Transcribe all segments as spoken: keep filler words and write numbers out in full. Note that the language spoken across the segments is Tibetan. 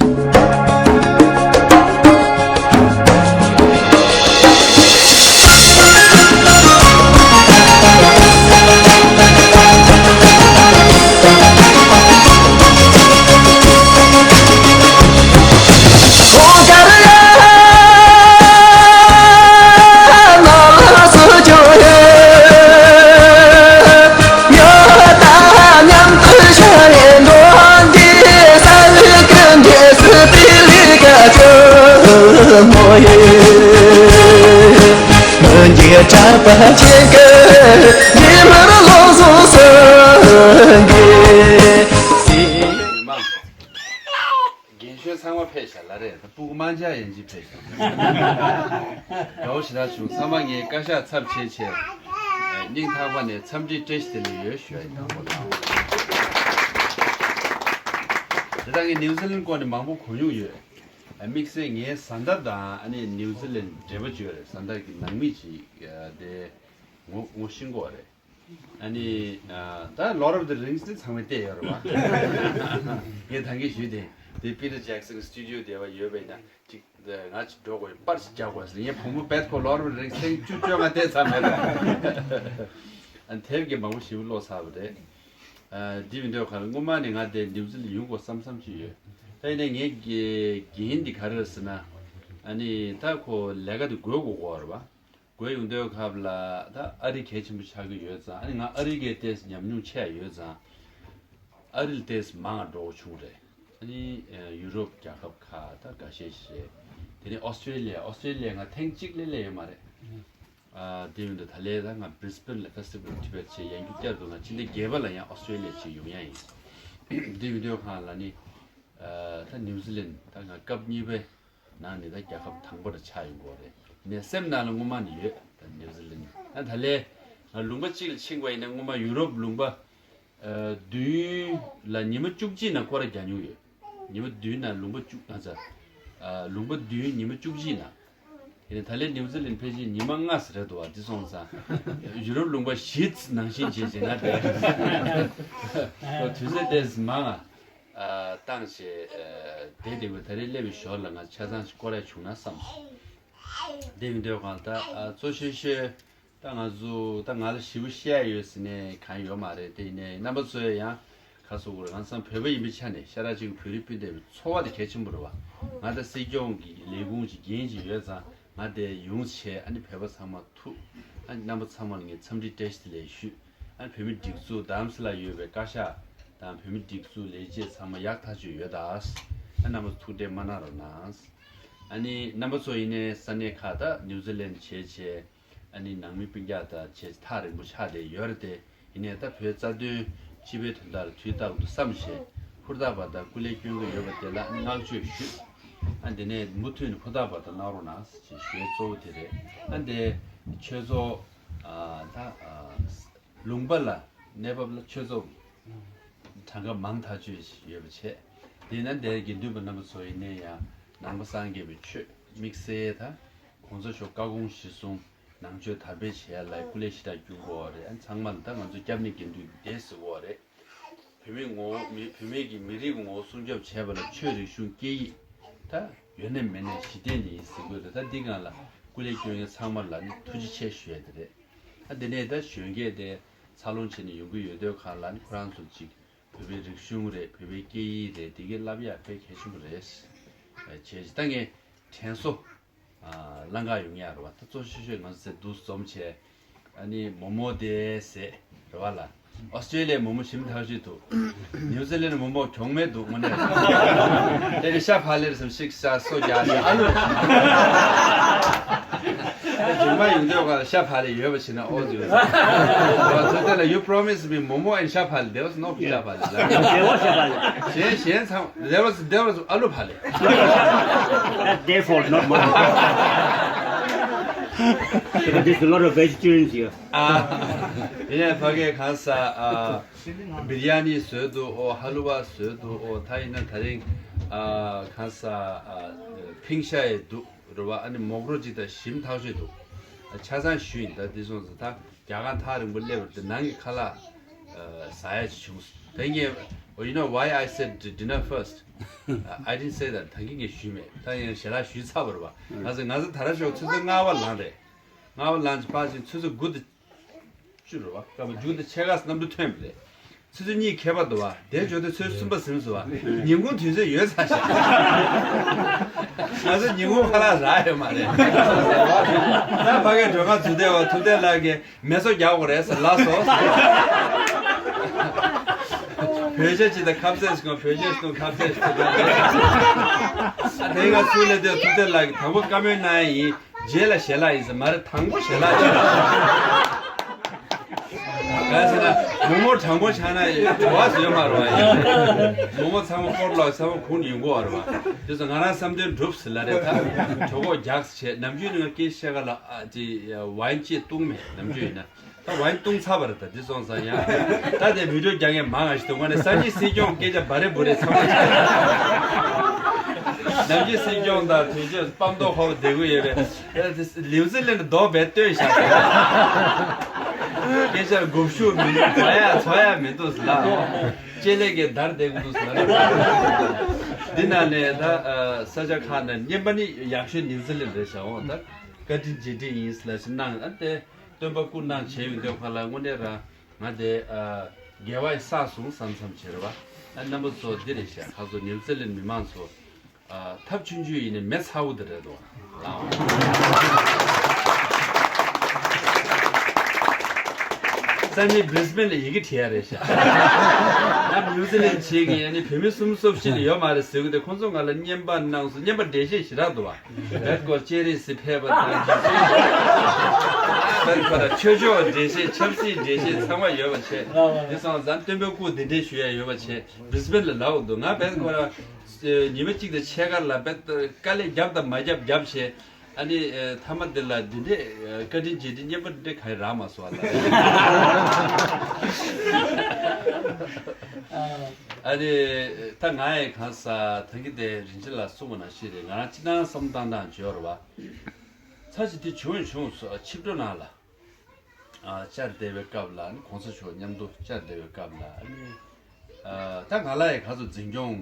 རྒན་གཞོན་ཚང་མ་ཕེབས་ཤག་ལ་རེད། ད་སྤུ་གུ་མང་ཆེ་ཡན་ཅིག་ཕེབས་ཤག་དགའ་བོ་ཞེ་དྲག་བྱུང་། ཚང་མ་ངའི་བཀའ་ཤག་ཚབ་བྱས་བྱས། ཨེ། སྙིང་ཐག་པ་ནས་འཚམས་འདྲི་བཀྲ་ཤིས་བདེ་ལེགས་ཡོད་ཞུ་ཡ་ཡིན། དང་པོ་དང་། དེ་དག་ངས་ནིའུ་ཛི་ལན་སྐོར་ནས་མང་པོ་གོ་མྱོང་ཡོད། ཨ། དམིགས་བསལ་ངའི་བཟའ་ཟླ་དང་ཨ་ནི་ནིའུ་ཛི་ལན་འབྲེལ་བ་ཅིག་ཡོད་རེད། བཟའ་ཟླ་གི་ནང་མི་ཅིག་ཨ། དེ་ངོ་ངོ་ཤེས་ཀྱི་ཡོད་རེད། ཨ་ནི། ཨ། ད་Lord of the Rings དེ་ཚང་མས་བལྟས་ཡོད་རེད་བ། ངས་ད་གིན་ཞུས་ཏེ། དེ་Peter Jackson studio དེ་བ་ཡོད་པས་ན་ཅིག་ང་ཅིག་འགྲོ་དགོས། པར་ཞིག་རྒྱག་དགོས་ཟེར། ངའི་བུ་མོ་བེད་ཁོ་Lord of the Rings ཐེངས་བཅུ་བཅོ་ལྔ་བལྟས་ཚར་མེད་རེད། ཨ། དེབ་ཀྱི་མང་པོ་ཞིབ་ཀློག་ཚར་བ་རེད། ཨ། དེ་མིན་དུས་ག་ལ་སྔོན་མ་ནས་ང་དེ་ནིའུ་ཛི་ལན་ཡོང་དགོས་བསམ་བསམ་ཅིག་ཡོད། ད་ཡིན་ནའི་ངའི་འགན་འདི་ག་རེ་རེད་ཟེར་ན། ཨ་ནི་ད་ཁོ་ལས་ཀ་དེ་འགོ་དགོས་ཀྱི་ཡོད་རེད་བ། དགོས་ཡོང་དུས་སྐབས་ལ་ད་ཨ་རི་གལ་ཆེན་པོ་ཆགས་ཀྱི་ཡོད་ཙང་། ཨ་ནི་ང་ཨ་རི་གའི་ཏོག་ཙམ་ཉམས་མྱོང་ཆེ་ཡོད་ཙང་། ཨ་རི་ལ་ཏོག་ཙམ་མང་ང་འགྲོ་དགོས་བྱུང་རེད། ཨ་ནི་ཡུ་རོབ་རྒྱལ་ཁབ་ཁག་ད་འགའ་ཤས་ཤིག་རེད། དེ་ནས་ཨོ་སི་ཀྲེ་ལི་ཡ། ཨོ་སི་ཀྲེ་ལི་ཡ་ང་ཐེངས་གཅིག་ལས་སླེབས་ཡོད་མ་རེད། ཨ། དེ་ཡིན་དུས་ད་ལས་ད་ང་Brisbane ལ་Festival of Tibet བྱས། ཡང་བསྐྱར་དུ་ང་ཕྱི་ཟླ་བརྒྱད་པ་ལ་ཡང་ཨོ་སི་ཀྲེ་ལི་ཡ་ཅིག་ཡོང་ཡ་ཡིན། དེ་ཡིན་དུས་གང་ལ་ནི། ཨ། ད་ནིའུ་ཛི་ལན་ད་ང་སྐབས་གཉིས་པའི་ནང་ནས་ད་རྒྱལ་ཁབ་དང་པོ་རུ་ཆགས་ཡོང་གི་རེད། ནས་སེམས་ནང་ལ་སྔོན་མ་ནས་ཡོད། ད་ནིའུ་ཛི་ལན། ཨ། ད་ལས་ང་ལུང་པ་གཅིག་ལ་ཕྱིན་པ་ཡིན་ན་སྔོན་མ་ཡུ་རོབ་ལུང་པ། ཨ། བདུན་ལ་ཉི་མ་བཅུ་གཅིག་ནང་སྐོར་ར་རྒྱག་མྱོང་ཡོད། ཉི་མ་བདུན་ནང་ལུང་པ་བཅུ། ཨ་ཙ། ཨ། ལུང་པ་བདུན་ཉི་མ་བཅུ་གཅིག་ནང་། དེ་ནས་ད་ལན་ནིའུ་ཛི་ལན་ཕལ་ཆེར་ཉི་མ་ལྔ་ཙམ་རེད་འདུག་བ། འདི་སོང་ཙང་ཡུ་རོབ་ལུང་པ་བཞི་ནང་བཞིན་བྱས་བྱས་ང་དེ་དུས་ཚོད་ཏོག་ཙམ་མང་ང་བཏང་བྱས། ཨ། དེ་དེ་བས་ད་རེས་སླེབས་པའི་ཞོར་ལ་ང་ཆ་ཚང་ཞིག་སྐོར་ཡ་བྱུང་ན་བསམ་སོང་། དེ་ཡིན་དུས་གང་ལྟར། ཨ། གཙོ་ཆེ་ཤོས་ད་ང་ཚོ་ད་ང་ལ་ཞེ་པོ་བཤད་ཡ་ཡོད་ཟེར་ནས་གང་ཡོད་མ་རེད། དེ་ཡིན་ནའི་རྣམ་པ་ཚོས་ཡང་ག་རེ་ཟེར་དགོས་རེད། ང་ཚང་བོད་པ་ཡིན་པའི་ཆ་ནས་ཤ་ཁྲག་གཅིག་གི་བོད་རིགས་སྤུན་ཟླ་ཡིན་པའི་ཚོར་བ་དེ་གལ་ཆེན་པོ་རེད་བ། ང་ད་སྲིད་སྐྱོང་གི་ལས་ཁུངས་ཀྱི་འགན་ཅིག་ཡོད་ཙང་། ང་དེ་ཡོང་བྱས་ཨ་ནི་བོད་པ་ཚང་མ་ཐུག་ཨ་ནི་རྣམ་པ་ཚང་མ་ལ་ངས་འཚམས་འདྲི་བཀྲ་ཤིས་བདེ་ལེགས་ཞུ། ཨ་ནི་བོད་མི་སྒྲིག་འཛུགས་རྡ་རམ་ས་ལར་ཡོད་པའི་བཀའ་ཤག་དང་བོད་མི་སྒྲིག་འཛུགས་ལས་བྱེད་ཚང་མ་ཡག་ཐག་ཆོད་ཡོད་ད། ཨ་ནི་རྣམ་པ་ཚོ་ཐུགས་ཁྲལ་མ་གནང་རོགས་གནང་། ཨ་ནི་རྣམ་པ་ཚོ་ཡིན་ནའི་ས་གནས་ཁག་ད་ནིའུ་ཛི་ལན་བྱས་བྱས། ཨ་ནི་ནང་མི་སྤུན་ཀྱག་དང་བྱས་ཐག་རིང་པོ་ཆགས་བསྡད་ཡོད་རེད་དེ། ཡིན་ནའི་ད་བོད་རྩ་དོན་སྤྱི་པའི་དོན་དག་ལ་དུས་རྟག་ཏུ་བསམ་བྱས། ཧུར་ཐག་པ་དང་སྐུ་ལས་སྐྱོན་གྱི་ཡོད་པ་དེ་ལ་བསྔགས་བརྗོད་ཞུ། ཨ། དེ་ནས་མུ་མཐུད་ནས་ཧུར་ཐག་པ་དང་གནང་རོགས་གནང་ཞེས་ཞུ་ཡ་གཙོ་བོ་དེ་རེད། ཨ། དེ་ཆོས་ཚོགས། ཨ། ད། ཨ། ལུང་པ་ལ་གནས་བབ་ལ་ཆོས་ཚོགས་གྲངས་ཀ་མང་ཐག་ཆོད་ཡོད་པ་བྱས། དེས་ན་དེར་དགེ་འདུན་པ་རྣམ་པ་ཚོ་ཡིན་ནའི་ཡང་ནང་པ་སངས་རྒྱས་པའི་ཆོས་དམིགས་བསལ་ད་གོང་ས་མཆོག་བཀའ་དགོངས་གཞིར་བཟུང་ནང་ཆོས་དར་སྤེལ་བྱེད་ཡ་ལ་སྐུ་ལས་ཞེ་དྲག་བསྐྱོན་གྱི་ཡོད་རེད། ཨ། ཚང་མ་ལ་ད་ང་ཚོ་སྐྱབས་གནས་དགེ་འདུན་གྱི་སྡེ་ཟེར་གྱི་ཡོད་རེད། བོད་མིའི་ངོ་བོ། མི། བོད་མི་གི་མི་རིགས་ངོ་བོ་སྲུང་སྐྱོབ་བྱས་པ་ལ་ཆོས་རིག་གཞུང་སྐད་ཡིག་ད་ཡོད་ནའི་མེད་ནའི་གཞི་རྟེན་ནི་ཡིན་ཟེར་གྱི་ཡོད་རེད། ད་འདི་སྒང་ལ་སྐུ་ལས་སྐྱོན་མཁན་ཚང་མ་ལ་ནི་ཐུགས་རྗེ་ཆེ་ཞུ་ཡ་དེ་རེད། ཨ། དེ་ནས་ད་གཞོན་སྐྱེས་དེ་འཚར་ལོངས་བྱས་ནས་ཡོང་གི་ཡོད་དུས་གང་ལ་ནི་ཁོ་རང་ཚོ་ཅིག་བོད་པའི་རིག་གཞུང་རེད། བོད་པའི་སྐད་ཡིག་རེད། དེ་གའི་བསླབ་ཡ་དཔེ་གལ་ཆེན་པོ་རེད། ཨ། བྱས་ཙང་ད་ངས་དྲན་གསོ། ཨ། གླེང་ག་ཡོང་ཡ་རེད་བ། ད་གཙོ་ཆེ་ཤོས་ང་ཚོ་ཚེ་འདུ་འཛོམས་བྱས། ཨ་ནི་མོ་མོ་དེ་ཟེར་རེད་བ་ལ། ཨོ་སི་ཀྲེ་ལི་ཡའི་མོ་མོ་ཞིམ་ཐག་ཆོད་འདུག་ནིའུ་ཛི་ལན་མོ་མོ་གྱོང་མེད་འདུག་དངོས་གནས། དེ་གི་ཤ་ཕ་ལེར་སེམས་ཤིག་ཤ་སོ་རྒྱག་ནས་ཨ་ལུ། ད་ཇུང་མ་ཡོང་དུས་ག་ཤ་ཕ་ལེ་ཡོད་པ་བྱས་ན་ཨོ་ཟེར་ཡོད། ད་ཚོད་ལྟ་ལ། You promise me མོ་མོ་and ཤ་ཕ་ལེ། There was no ཤ་ཕ་ལེ། There was ཤ་ཕ་ལེ། གཞན་གཞན་ཚང་། There was, there was ཨ་ལུ་ཕ་ལེ། That's their fault, not mine. Because there's a lot of vegetarians here. ཨ། ཡིན་ནའི་ཕ་གིར་གང་ཟག་ཨ། བི་རི་ཡ་ནི་བཟོས་འདུག་ཨོ། ཧ་ལུ་བ་བཟོས་འདུག་ཨོ། ད་ཡིན་ན་ད་རིང་ཨ། གང་ཟག་ཨ། ཕིང་ཤ་ཡི་འདུག་རེད་བ། ཨ་ནི་མོག་རོ་ཅིག་ད་ཞིམ་ཐག་ཆོད་འདུག་ཨ། ཆ་ཚང་ཞུས་ཡིན། ད་འདི་སོང་ཙང་ད་རྒྱ་གར་ཐག་རིང་པོ་སླེབས་པ་རེད་དེ། ནང་གི་ཁ་ལག་ཨ། ཟ་ཡ་ཅིག་བྱུང་། ད་ངས་ Oh, you know why I said dinner first? I didn't say that. ད་གིན་ངས་ཞུས་མེད། ད་ཡང་ཞལ་ལག་ཞུས་ཚར་བ་རེད་པ། ང་ཚོ་ང་ཚོ་ད་ར་ཞོགས་ཆུ་ཚོད་ལྔ་པ་ལངས་རེད། ལྔ་པ་ལངས་ཅིག་ཕར་ཕྱིན་ཆུ་ཚོད་དགུ་དང་བཅུ་རེད་པ། སྐབས་མཇུག་དེ་ཕྱེད་ཀ་གནམ་གྲུ་ཐོན་པ་རེད། ཆུ་ཚོད་གཉིས་ཁྱད་པར་འདུག་པ། དེ་འཇོག་དུས་ཆུ་ཚོད་གསུམ་པ་ཟིན་སོང་པ། ཉིན་གུང་དུས་ཚོད་ཡོལ་ཚར་ཤག་ང་ཚོ་ཉིན་གུང་ཁ་ལག་རག་ཡོད་མ་རེད། ད་ཕ་གིའི་མགྲོན་ཁང་ཚུར་བསྡད་པ་ཐུབ་བསྟན་ལགས་ཀྱིས་མེ་སོ་རྒྱག་དགོས་རེད་ཟེར་ལབ་སོང་། བོད་ཇ་ཅིག་དང་ཁ་ཟས་ཤིག་དང་བོད་ཇ་ཞིག་དང་ཁ་ཟས་ཤིག་དང་། ཨ་དེ་ང་ཚུར་སླེབས་དུས་ཐུབ་བསྟན་ལགས་ཀྱིས་དང་པོ་བཀའ་མོལ་གནང་ཡ་ཡིན། རྗེས་ལ་ཞལ་ལག་ཡིན་ཟེར། མ་རེད། དང་པོ་ཞལ་ལག་ཡིན། གང་ཟེར་ན་མོག་མོག་དྲང་པོ་ཆགས་ན་བྲོ་བ་བཟོས་མ་རུང་བ་ཡིན། མོག་མོག་ཚང་མ་སྐོར་ལ་ཚང་མ་གུང་ཡོང་གི་ཡོད་རེད་པ། དེ་ཚོ་ང་རང་བསམ་དོན་འགྲུབ་ཟེར་ལབ་རེད། ད་གྲོད་ཁོག་རྒྱགས་བྱས། ནམ་རྒྱུན་ནི་ང་སྐད་བཤད་ག་ལ་ཨ་ཅེ་ཝའིན་ཅིག་བཏུང་མེད། ནམ་རྒྱུན་ཡིན་ན། ད་ཝའིན་བཏུང་ཚར་བ་རེད། ད་འདི་སོང་ཙང་ཡང་ད་དེ་བི་ཌིའོ་རྒྱག་མཁན་མང་ང་ཞིག་འདུག་དངོས་གནས་སངས་རྒྱས་སྲིད་སྐྱོང་སྐད་ཆ་འབའ་རེ་འབུ་རེ་ཚང་མ་ཆགས། ནམ་རྒྱུན་སྲིད་སྐྱོང་དང་དོན་གཅོད་སྤམ་མདོག་ཧོབ་བསྡད་ཀྱི་ཡོད་པས། ཨེ་དེ་ལིའུ་ཙི་ལན་དུ་རྡོ་རྦད་བཏོན་བཞག་སྐད་ཆ་དགུ་བཅུ་མི་འདུག་འཚོ་ཡ་འཚོ་ཡ་མི་འདུག་ཟེར་ལ། ལྕེ་ལེགས་ཀྱི་འདར་བསྡད་ཀྱི་འདུག་ཟེར་ལ། འདི་ནང་ནས་ད་ཨ་ས་ཆ་ཁག་ནས་རྔན་པ་ནི་ཡག་ཤོས་ནིའུ་ཙི་ལན་རེད་ཤག་འོ་ད་བཀའ་དྲིན་རྗེས་དྲན་ཡིན་ཟེར་ལ་ཞིག་གནང་ཨ་དེ། སྟོན་པ་སྐུ་གནང་བྱས་ཡོང་དུས་ཁ་ལ་དངོས་གནས་རང་ང་དེ་ཨ་དགེ་བ་ཡི་བསགས་སོང་བསམ་བསམ་བྱེད་རེད་པ། ཨ་རྣམ་པ་ཚོ་འདི་རེད་ཤག་ཁ་སོ་ནིའུ་ཙི་ལན་མི་མང་ཚོ་ཨ་ཐབས་ཆུང་ཆུང་ཡིན་ནའི་མེ་ཚ་བོ་དེ་རེད་དོ། ལའོ། ས་གནས་བྷི་རི་སི་བྷེན་ལ་ཡི་གེ་བྲིས་ཡ་རེད་ཤག་ཨ་ནིའུ་ཙི་ལན་བྱེད་ཀྱི་ཡ་ནི་བོད་མི་སུམ་སོབ་ཤིག་ལ་ཡོད་མ་རེད་ཟེར་གི་དེ་ཁོང་ཚོ་ང་ལ་རྔན་པ་གནང་སོང་། རྔན་པ་འགྲེལ་བཤད་ཞེ་དྲག་འདུག་བ། བེད་སྐོར་སྤྱན་རས་གཟིགས་ཕེབས་པ་དང་རྗེ་བཙུན་བེད་སྐོར་ཆོས་ཕྱོགས་འགྲེལ་བཤད་ཆབ་སྲིད་འགྲེལ་བཤད་ཚང་མ་ཡོད་པ་བྱས། དེ་སོང་ཙང་སྟོན་པའི་སྐུ་གདན་འདྲེན་ཞུ་ཡ་ཡོད་པ་བྱས་བྷི་རི་སི་བྷེན་ལ་ལབ་འདུག་ང་བེད་སྐོར་ཉི་མ་གཅིག་དང་ཕྱེད་ཀ་ལ་བེད་དཀའ་ལས་བརྒྱབ་དང་མ་བརྒྱབ་བརྒྱབ་བྱས། ཨ་ནི་ཨེ་མཐའ་མ་འདི་ལ་འདི་འདྲས་ཨེ་བཀའ་དྲིན་རྗེས་དྲན་རྔན་པ་འདི་འདྲས་གང་ཡང་རག་མ་སོང་བ་ལ། ཨ་ནི་ད་ང་ཡི་གང་ས་ཐང་གི་དེ་རིན་ཆེན་ལ་གསུངས་པ་ནང་བཞིན་རེད། ང་རང་སྤྱི་བཏང་བསམ་བཏང་སྟངས་བརྗོད་རེད་བ། ཚར་གཅིག་དེ་བྱུང་བྱུང་སོ་ཆིབས་འགྲོ་ནང་ལ། ཨ་བཅར་བསྡད་པའི་སྐབས་ལ་ཨ་ནི་གོང་ས་མཆོག་མཉམ་དུ་བཅར་བསྡད་པའི་སྐབས་ལ་ཨ་ནི། ཨ་ད་ང་ལ་ཡི་ག་ཚོད་འཛིན་སྐྱོང་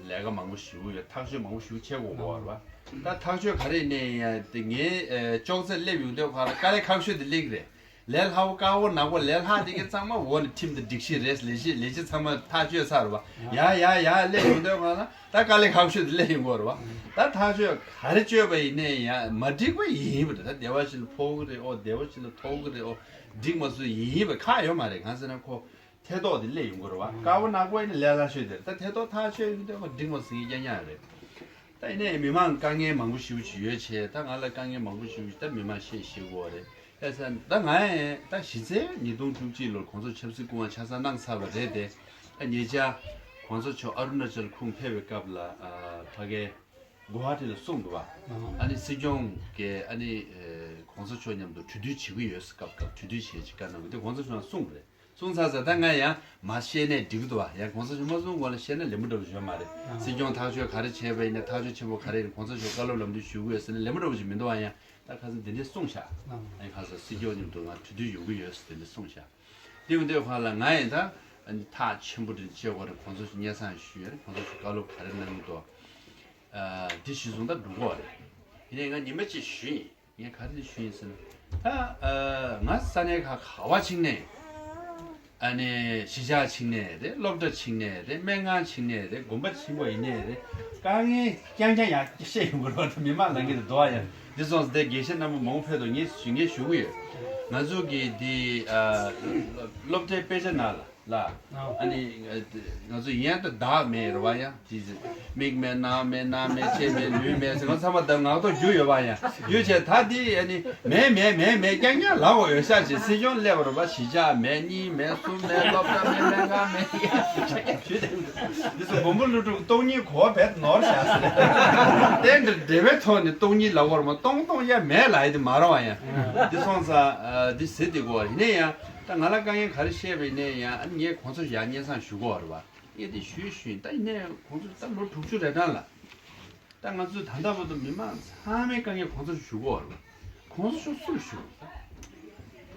ལས་ཀ་མང་པོ་ཞེ་པོ་ཡོད། ཐག་གཅོད་མང་པོ་ཞེ་པོ་བྱེད་དགོས་ཀྱི་ཡོད་རེད་བ། ད་ཐག་གཅོད་ག་རེ་ཡིན་ནའི་ཡང་དེ་ངའི་ཨ་ཅོག་ཙེ་སླེབས་ཡོང་དུས་ག་ལ་དཀའ་ལས་ཁག་ཤོས་དེ་སླེབས་ཀྱི་རེད། ལས་སླ་པོ་དཀར་པོ་ནག་པོ་ལས་སླ་དེ་གའི་ཚང་མ་འོག་ནས་ཁྲིམས་དང་སྒྲིག་གཞི་རེད། ལས་གཞི་ལས་གཞི་ཚང་མ་ཐག་གཅོད་ཚར་རེད་བ། ཡ་ཡ་ཡ་སླེབས་ཡོང་དུས་ག་ལ་ད་དཀའ་ལས་ཁག་ཤོས་དེ་སླེབས་ཡོང་གི་ཡོད་རེད་བ། ད་ཐག་གཅོད་ག་རེ་གཅོད་པ་ཡིན་ནའི་ཡང་མ་འགྲིག་པ་ཡིན་པ་རེད། ད་བདེ་བ་ཞིག་ལ་ཕོག་གི་རེད། ཨོ་བདེ་བ་ཞིག་ལ་ཐོགས་ཀྱི་རེད། ཨོ་འགྲིག་མ་སོང་ཡིན་པ་ཁག་ཡོད་མ་རེད། གང་ཟེར་ན་ཁོ་ཐེ་གཏོགས་དེ་སླེབས་ཡོང་གི་རེད་བ། དཀར་པོ་ནག་པོ་ཡིན་ན་ལས་སླ་ཤོས་དེ་རེད། ད་ཐེ་གཏོགས་ཐག་ཆོད་ཡོང་དུས་ཁོ་འགྲིག་མ་སོང་ཡིན་རྐྱང་རྐྱང་རེད། ད་ཡིན་ནའི་མི་མང་དཀའ་ངལ་མང་པོ་ཞེ་པོ་ཅིག་ཡོད་བྱས། ད་ང་ལ་དཀའ་ངལ་མང་པོ་ཞེ་པོ་ཅིག་ད་མི་མང་བཤད་ཤེས་དགོས་རེད། ཨེ་ས་ད་ང་ཡང་ད་གཞི་རྩའི་ཉིས་སྟོང་བཅུ་གཅིག་ལོར་གོང་ས་ཆབ་སྲིད་སྐུ་དབང་ཆ་ཚང་གནང་ཚར་བ་རེད་དེ། ད་ཉེ་ཆར་གོང་ས་མཆོག་ཨ་རུ་ན་ཅལ་ཁོངས་ཕེབས་པའི་སྐབས་ལ་ཨ་ཕ་གའི་གུ་ཝ་ཧ་ཊི་ལ་གསུངས་འདུག་བ། ཨ་ནི་སྲིད་སྐྱོང་གིས་ཨ་ནི་ཨེ་གོང་ས་མཆོག་མཉམ་དུ་གྲོས་བསྡུར་བྱེད་ཀྱི་ཡོད་ཟེར། སྐབས་སྐབས་གྲོས་བསྡུར་བྱེད་ཅིག་བཀའ་གནང་གི་དེ་གོང་ས་མཆོག་གསུངས་པ་རེད། གསུངས་ཚར་ཚར་ད་ང་ཡང་མ་བཤད་ནས་འགྲིག་གི་འདུག་བ། ཡང་གོང་ས་མཆོག་མ་གསུངས་གོང་ལ་བཤད་ན་ལན་པོ་འདྲ་པོ་ཞིག་ཡོད་མ་རེད། སྲིད་སྐྱོང་ཐག་གཅོད་ག་རེ་བྱས་པ་ཡིན་ན་ཐག་གཅོད་ཆེན་པོ་ག་རེ་ཡིན་ན་གོང་ས་མཆོག་བཀའ་སློབ་ལམ་སྟོན་ཞུ་གི་ཡོད་ཟེར་ན་ལན་པོ་འདྲ་པོ་ཞིག་མི་འདུག་བ། ཡང་ད་ག་ཚོད་འདི་འདྲས་གསུངས་ཤག་ཨ་ནི་ག་ཚོད་སྲིད་སྐྱོང་མཉམ་དུ་ང་གྲོས་བསྡུར་ཡོང་གི་ཡོད་ཟེར་འདི་འདྲས་གསུངས་ཤག་དེ་ཡོང་དུས་ཁོང་ལ་ང་ཡིན་ད་ཨ་ནི་ཐག་ཆེན་པོ་འདྲ་བཅད་དགོས་རེད། གོང་ས་མཆོག་སྙན་སེང་ཞུས་ཡོད་རེད། གོང་ས་མཆོག་བཀའ་སློབ་ག་རེ་གནང་གི་འདུག་ཨ་འདི་གཞི་བཟུང་ད་འགྲོ་གི་རེད། ཡིན་ནའི་ང་ཉི་མ་གཅིག་ཞུས་ཡིན། ངས་ག་རེ་ཞུས་ཡིན་ཟེར་ན། ད་ཨ་ང་ས་གནས་ཁག་ག་བ་ཕྱིན་ནའི། ཨ་ནི་གཞིས་ཆགས་ཕྱིན་ནའི་རེད། སློབ་གྲྭ་ཕྱིན་ནའི་རེད། སྨན་ཁང་ཕྱིན་ནའི་རེད། དགོན་པ་ཕྱིན་པ་ཡིན་ནའི་རེད། དཀའ་ངལ་རྐྱང་རྐྱང་ཡང་བཤད་ཡོང་གི་རེད་བ། ད་མི་མང་ནང་གི་དུ་འདུག་ཨ། ཡང་འདི་སོང་ཙང་དེ་དགེ་བཤེས་རྣམ་པ་མང་པོ་ཕེབས་འདུག་ངས་ཞུ་ངས་ཞུ་གི་ཡོད། ང་ཚོ་གི་འདི་ཨ་སློབ་གྲྭའི་དཔེ་ཆ་ནང་ལ། ལ། ཨ་ནི་ང་ཚོ་ཡན་དུ་བདག་མེད་རེད་བ། ཡང་དེ་མིག་མེད་རྣ་མེད་སྣ་མེད་ལྕེ་མེད་ལུས་མེད་ཟེར། ང་ཚང་མ་ད་ངག་ཐོག་རྒྱུ་ཡོད་བ། ཡང་རྒྱུ་བྱས་ད་དེ་ཨ་ནི་མེད་མེད་མེད་མེད་རྐྱང་རྐྱང་ལབ་དགོས་ཡོད་ཤག་ཅེས་སྲིད་སྐྱོང་སླེབས་པ་རེད་བ། གཞིས་ཆགས་མེད། གཉིས་མེད། གསུམ་མེད། སློབ་གྲྭ་མེད། སྨན་ཁང་མེད། འདི་ཚོ་མགོན་པོ་ཀླུ་སྒྲུབ་སྟོང་ཉིད་གོ་བ་བེད་ནོར་བཞག་ཟེར། གཏན་དུ་འབྲེལ་བའི་ཐོག་ནས་སྟོང་ཉིད་ལབ་དགོས་རེད་མ། སྟོང་སྟོང་ཡ་མེད་ལབ་ཡ་དེ་མ་རེད་བ། ཡང་འདི་སོང་ཙང་འདི་ཟེར་དེ་དགོས་རེད། ཡིན་ན་ཡང་། ད་ང་ལ་དཀའ་ངལ་ག་རེ་བཤད་པ་ཡིན་ནའི་ཡང་ཨ་ནི་ངས་གོང་ས་མཆོག་ཡར་སྙན་སེང་ཞུ་དགོས་པ་རེད་བ། ངས་དེ་ཞུས་ཞུས་ཡིན། ད་ཡིན་ནའི་གོང་ས་མཆོག་ད་ལོ་དྲུག་ཅུ་རེ་གྲངས་ལ། ད་ང་ཚོས་ད་ལྟ་བར་དུ་མི་མང་ཚང་མའི་དཀའ་ངལ་གོང་ས་མཆོག་ཞུ་དགོས་པ་རེད་བ། གོང་ས་མཆོག་སུ་ལ་ཞུ་དགོས།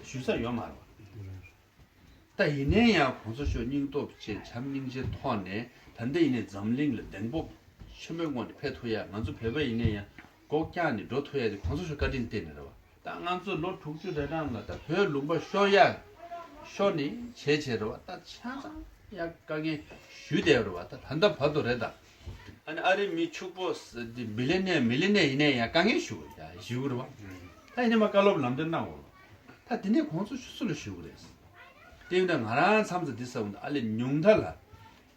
ད་ཞུ་ས་ཡོད་མ་རེད་བ། ད་ཡིན་ནའི་ཡང་གོང་ས་མཆོག་སྙིང་སྟོབས་ཆེ་བྱམས་སྙིང་རྗེ་ཐོག་ནས་ད་ལྟ་ཡིན་ནའི་འཛམ་གླིང་ལ་གདེང་སྤོབས་ཆེན་པོའི་ངང་ནས་ཕེབས་ཐུབ་ཡ། ང་ཚོ་བོད་པ་ཡིན་ནའི་ཡང་སྒོ་བཀྱག་ནས་འགྲོ་ཐུབ་ཡ་དེ་གོང་ས་མཆོག་བཀའ་དྲིན་བརྟེན་ནས་རེད་བ། ད་ང་ཚོ་ལོ་དྲུག་ཅུ་རེ་གྲངས་ལ་ད་བོད་ལུང་པ་ཤོར་ཡ་ཤོར་ནས་བྱས་བྱས་རེད་བ། ད་ཆ་ཚང་ཡ་དཀའ་ངལ་ཞུས་བསྡད་ཡོད་རེད་བ། ད་ད་ལྟ་བར་དུ་རེད་ད། ཨ་ནི་ཨ་རིའི་མི་ཕྱུག་པོ་ས་འདི་བི་ལི་ནེ་མི་ལི་ནེ་ཡིན་ནའི་ཡང་དཀའ་ངལ་ཞུ་དགོས་ཡ་ཞུ་དགོས་རེད་བ། ད་ཡིན་ནའི་མ་བཀའ་སློབ་ལམ་སྟོན་གནང་དགོས་རེད་བ། ད་དེ་ནས་གོང་ས་མཆོག་སུ་ལ་ཞུ་དགོས་རེད། དེ་ཡིན་དུས་ང་རང་མཚམས་སུ་འདི་ཟེར་བ་འདུག་ཨ་ལས་ཉུང་མཐའ་ལ་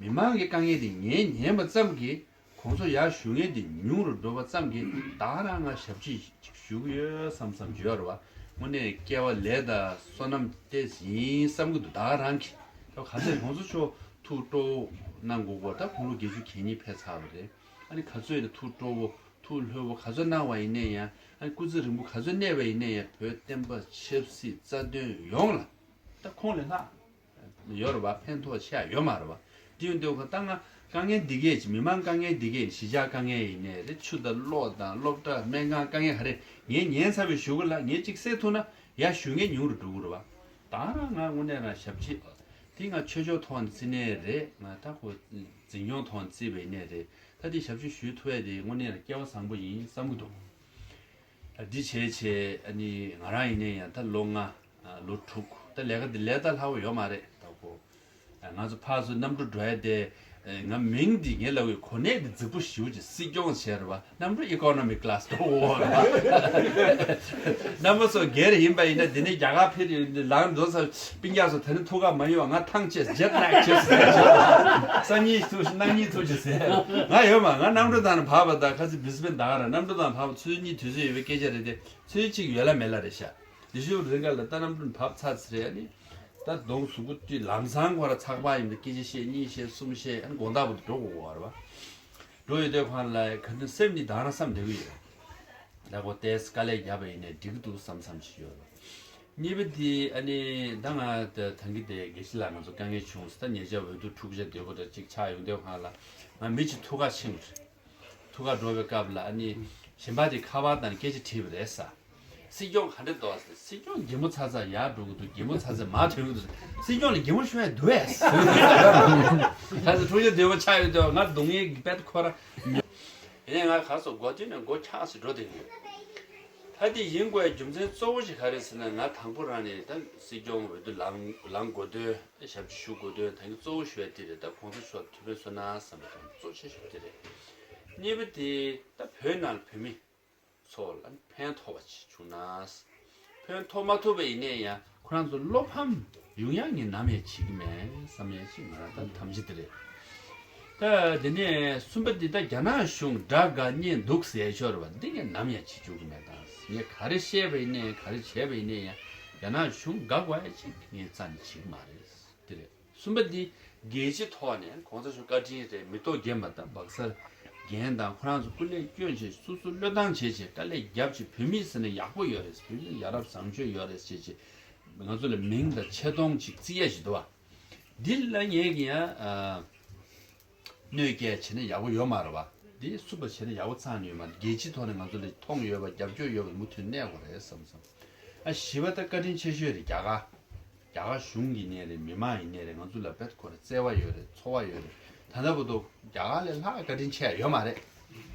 མི་མང་གི་དཀའ་ངལ་དེ་ངས་ཉན་པ་ཙམ་གྱིས་གོང་ས་མཆོག་ཡར་ཞུ་མཁན་དེ་ཉུང་རུ་འགྲོ་བ་ཙམ་གྱིས་ད་ག་རང་ང་ཞབས་ཕྱི་ཅིག་ཞུ་གི་ཡོད་བསམ་བསམ་བརྗོད་ཡོད་རེད་བ། དངོས་གནས་སྐལ་བ་ལས་དང་བསོད་ནམས་ཏོག་ཙམ་ཡིན་བསམ་གྱི་འདུག་ད་ག་རང་གིས་ད་ག་ཚོད་གོང་ས་མཆོག་ཐུགས་སྤྲོ་བོ་གནང་དགོས་གོ་ད་ཁོང་ལོ་བརྒྱད་ཅུ་གྱ་གཉིས་ཕེབས་ཚར་བ་རེད། ཨ་ནི་ག་ཚོད་ཡིན་ན་ཐུགས་སྤྲོ་བོ་ཐུགས་ལྷོད་པོ་ག་ཚོད་གནང་བ་ཡིན་ནའི་ཡང་ཨ་ནི་སྐུ་ཚེ་རིང་པོ་ག་ཚོད་གནས་པ་ཡིན་ནའི་ཡང་བོད་བསྟན་པ་ཆབ་སྲིད་རྩ་དོན་ཡོངས་ལ་ད་ཁོང་ལས་ལྷག་ཡོད་རེད་བ། ཕན་ཐོགས་ཆེ་ཡ་ཡོད་མ་རེད་བ། དེ་ཡིན་དུས་ཁོ་ད་ང་དཀའ་ངལ་འདི་གས་ཀྱི་མི་མང་དཀའ་ངལ་འདི་གས་གཞིས་ཆགས་དཀའ་ངལ་ཡིན་ནའི་རེད། ཆུ་དང་གློག་དང་སློབ་གྲྭ་སྨན་ཁང་དཀའ་ངལ་ག་རེ་ངས་ཉན་ཚར་བའི་གཞུག་གུ་ལ་ངས་གཅིག་སེལ་ཐུབ་ན་ཡ་ཞུ་མཁན་ཉུང་རུ་འགྲོ་གི་རེད་བ། ད་རང་ང་དངོས་གནས་རང་ཞབས་ཕྱི་དེ་ང་ཆོས་ཕྱོགས་ཐོག་ནས་བརྩི་ནའི་རེད། ང་ད་ཁོ་འཛིན་སྐྱོང་ཐོག་ནས་བརྩིས་པ་ཡིན་ནའི་རེད། ད་དེ་ཞབས་ཕྱི་ཞུ་ཐུབ་ཡ་དེ་དངོས་གནས་རང་སྐལ་བ་བཟང་པོ་ཡིན་བསམ་གི་འདུག་ད་འདི་བྱས་བྱས་ཨ་ནི་ང་རང་ཡིན་ནའི་ཡང་ད་ལོ་ལྔ་ལོ་དྲུག་ད་ལས་ཀ་འདི་ལས་ད་ལྷག་པོ་ཡོད་མ་རེད། ད་ཁོ་ང་ཚོ་ཕར་ཚུར་གནམ་གྲུ་འགྲོ་ཡ་དེ་ང་མིང་འདི་ངས་ལབ་ཡོད། གོ་གནས་འདི་རྫིག་པོ་ཞེ་པོ་ཅིག་སྲིད་སྐྱོང་བྱས་རེད་བ། གནམ་གྲུ་ཨི་ཀོ་ནོ་མི་ཀི་ལ་སི་འགྲོ་འོ་རེད་བ། རྣམ་པ་ཚོ་སྒེར་ཡིན་པ་ཡིན་ན་འདི་ནས་རྒྱ་གར་ཕེབས་ཡོད་འདི་ལངས་འགྲོ་ས་སྤུན་ཀྱག་ཚོ་ད་ནི་ཐུགས་ཁག་མ་ཡོང་བ། ང་ཐང་ཆད་ཇེ་ཊི་ལེག་བྱས་སོང་། སང་ཉིན་ཐུག་གནངས་ཉིན་ཐུག་ཅིག་ཟེར། ང་ཡོད་མ་ང་གནམ་གྲུ་དང་བབས་པ་དང་ཁ་སང་བི་སི་བན་ད་ག་ར་གནམ་གྲུ་དང་བབས་པ་ཚོད་གཉིས་དུས་ཚོད་ཡོད་པའི་སྐད་ཆ་རེད་དེ། ཚོད་གཅིག་ཡོད་ལ་མེད་ལ་རེད་ཤག་དེ་ཤུ་རིང་ག་ལ་ད་གནམ་གྲུ་བབས་ཚར་ཚེ་རེད། ཨ་ནི་ད་གདོང་གཟུགས་པོ་དཀྲིས་ལམ་སང་ཁོ་ར་ཚགས་པར་ཡིན་པའི་སྐད་ཆ་བཤད་གཉིས་བཤད་གསུམ་བཤད། ཨ་ནི་དགོང་དག་བར་དུ་འགྲོ་དགོས་པ་རེད་བ། འགྲོ་ཡོད་དུས་ཁོང་ལ་ག་དུས་སེམས་ནི་ད་རང་བསམ་བསྡད་གི་ཡོད། ད་ཁོ་ཏེས་དཀའ་ལས་བརྒྱབ་པ་ཡིན་ནའི་འགྲིག་གི་འདུག་བསམ་བསམ་ཞིག་ཡོད་རེད། གཉིས་པ་དེ་ཨ་ནི་ད་ང་ད་ཐང་གི་དེ་དགེ་བཤེས་ལགས་ང་ཚོ་དཀའ་ངལ་བྱུང་ས་ད་ཉེ་ཆར་འོས་བསྡུ་འཁྲུག་ཆ་དོད་པོ་འདྲ་གཅིག་ཆགས་ཡོང་དུས་ཁོང་ལ་ང་མི་གཅིག་ཐུག་ག་ཕྱིན་པ་རེད། ཐུག་ག་འགྲོ་བའི་སྐབས་ལ་ཨ་ནི་གཞན་པ་དེ་ཁ་པར་དང་སྐད་ཆ་དྲིས་པ་རེད་ས། སྲིད་སྐྱོང་ག་འདྲ་འདུག་ཟེར། སྲིད་སྐྱོང་གད་མོ་ཚ་ཚ་ཡར་འགྲོ་གི་འདུག་གད་མོ་ཚ་ཚ་མར་ཐོན་གི་འདུག་སྲིད་སྐྱོང་ལ་གད་མོ་ཤོར་ཡ་འདུག་ཨེ། ད་ཚོ་འཁྲུག་ཆ་དོད་པོ་ཆགས་ཡོད་དུས་ང་སྡུག་བསྔལ་གྱི་དཔལ་ཁོ་ར། ཡིན་ནའི་ང་ག་སོ་སྒོ་དུས་ནས་སྒོ་ཁྱག་སེ་འགྲོ་བསྡད་ཡོད། ད་དེ་ཡིན་དགོས་རྒྱུ་མཚན་གཙོ་བོ་ཞིག་ག་རེ་ཟེར་ན་ང་དང་པོ་རང་ནས་ད་སྲིད་སྐྱོང་འོས་བསྡུ་ལངས་ལངས་དགོས་དོན་ཞབས་ཕྱི་ཞུ་དགོས་དོན་ད་གིན་གཙོ་བོ་ཞུ་ཡ་དེ་རེད། ད་གོང་ས་མཆོག་ཐུགས་ཕན་གསོས་ན་བསམ་པ་དང་གཙོ་ཆེ་ཤོས་དེ་རེད། གཉིས་པ་དེ་ད་བོད་ནང་བོད་མི་ཚོ་ལ་ཕན་ཐོགས་པ་ཅིག་བྱུང་ན། ཕན་ཐོགས་མ་ཐུབ་པ་ཡིན་ནའི་ཡང་ཁོ་རང་ཚོ་བློ་ཕམ་ཡོང་ཡ་ངས་ནམ་ཡང་བྱེད་ཀྱི་མེད་བསམ་ཡ་ཅིག་ང་རང་ད་ཐམས་ཅད་དེ་རེད། ད་དེ་ནས་གསུམ་པ་འདི་ད་རྒྱ་ནག་གཞུང་དགྲ་དགའ་གཉེན་སྡུག་ཟེར་ཤོར་བ་འདི་ངས་ནམ་ཡང་བྱེད་བཅུག་གི་མེད་དང་། ངས་ག་རེ་བཤད་པ་ཡིན་ནའི་ག་རེ་བྱས་པ་ཡིན་ནའི་ཡང་རྒྱ་ནག་གཞུང་དགའ་དགོས་ཡ་ཅིག་ངས་རྩ་ནས་བྱེད་ཀྱི་མ་རེད། དེ་རེད། གསུམ་པ་འདི་རྒྱལ་སྤྱི་ཐོག་ནས་གོང་ས་མཆོག་བཀའ་དྲིན་རེད། མི་ཐོག་རྒན་པ་དང་སྦག་སར་རྒན་དང་ཁོ་རང་ཚོ་སྐུ་ལས་བསྐྱོན་བྱས་སོ་སོ་བློས་བཏང་བྱས་བྱས་དཀའ་ལས་རྒྱབ་བྱས་བོད་མི་ཟེར་ན་ཡག་པོ་ཡོད་རེད། བོད་མི་ཡ་རབས་བཟང་སྤྱོད་ཡོད་རེད་བྱས་བྱས་ང་ཚོ་ལ་མིང་དང་ཆེ་མཐོང་ཅིག་བརྩི་ཡ་ཞིག་འདུག་བ། འདི་ལ་ངས་ཀྱི་ཡང་ཨ། གནོད་སྐྱེལ་བྱས་ན་ཡག་པོ་ཡོད་མ་རེད་བ། འདི་སུ་པ་བྱས་ན་ཡག་པོ་ཚང་ནས་ཡོད་མ་རེད། རྒྱལ་སྤྱི་ཐོག་ནས་ང་ཚོ་ལ་མཐོང་ཡོད་པ་རྒྱབ་སྐྱོར་ཡོད་པ་མུ་མཐུད་གནས་དགོས་རེད་བསམ་བསམ། ཨ་བཞི་པ་ད་བཀའ་དྲིན་ཆེ་ཤོས་རེད་རྒྱ་གར། རྒྱ་གར་གཞུང་ཡིན་ནའི་རེད། མི་མང་ཡིན་ནའི་རེད། ང་ཚོ་ལ་དཔེ་ཁོ་ར་བརྩེ་བ་ཡོད་རེད། ཚོར་བ་ཡོད་རེད། ད་ལྟ་བར་དུ་རྒྱ་གར་ལས་ལྷག་བཀའ་དྲིན་ཆེ་ཡ་ཡོད་མ་རེད།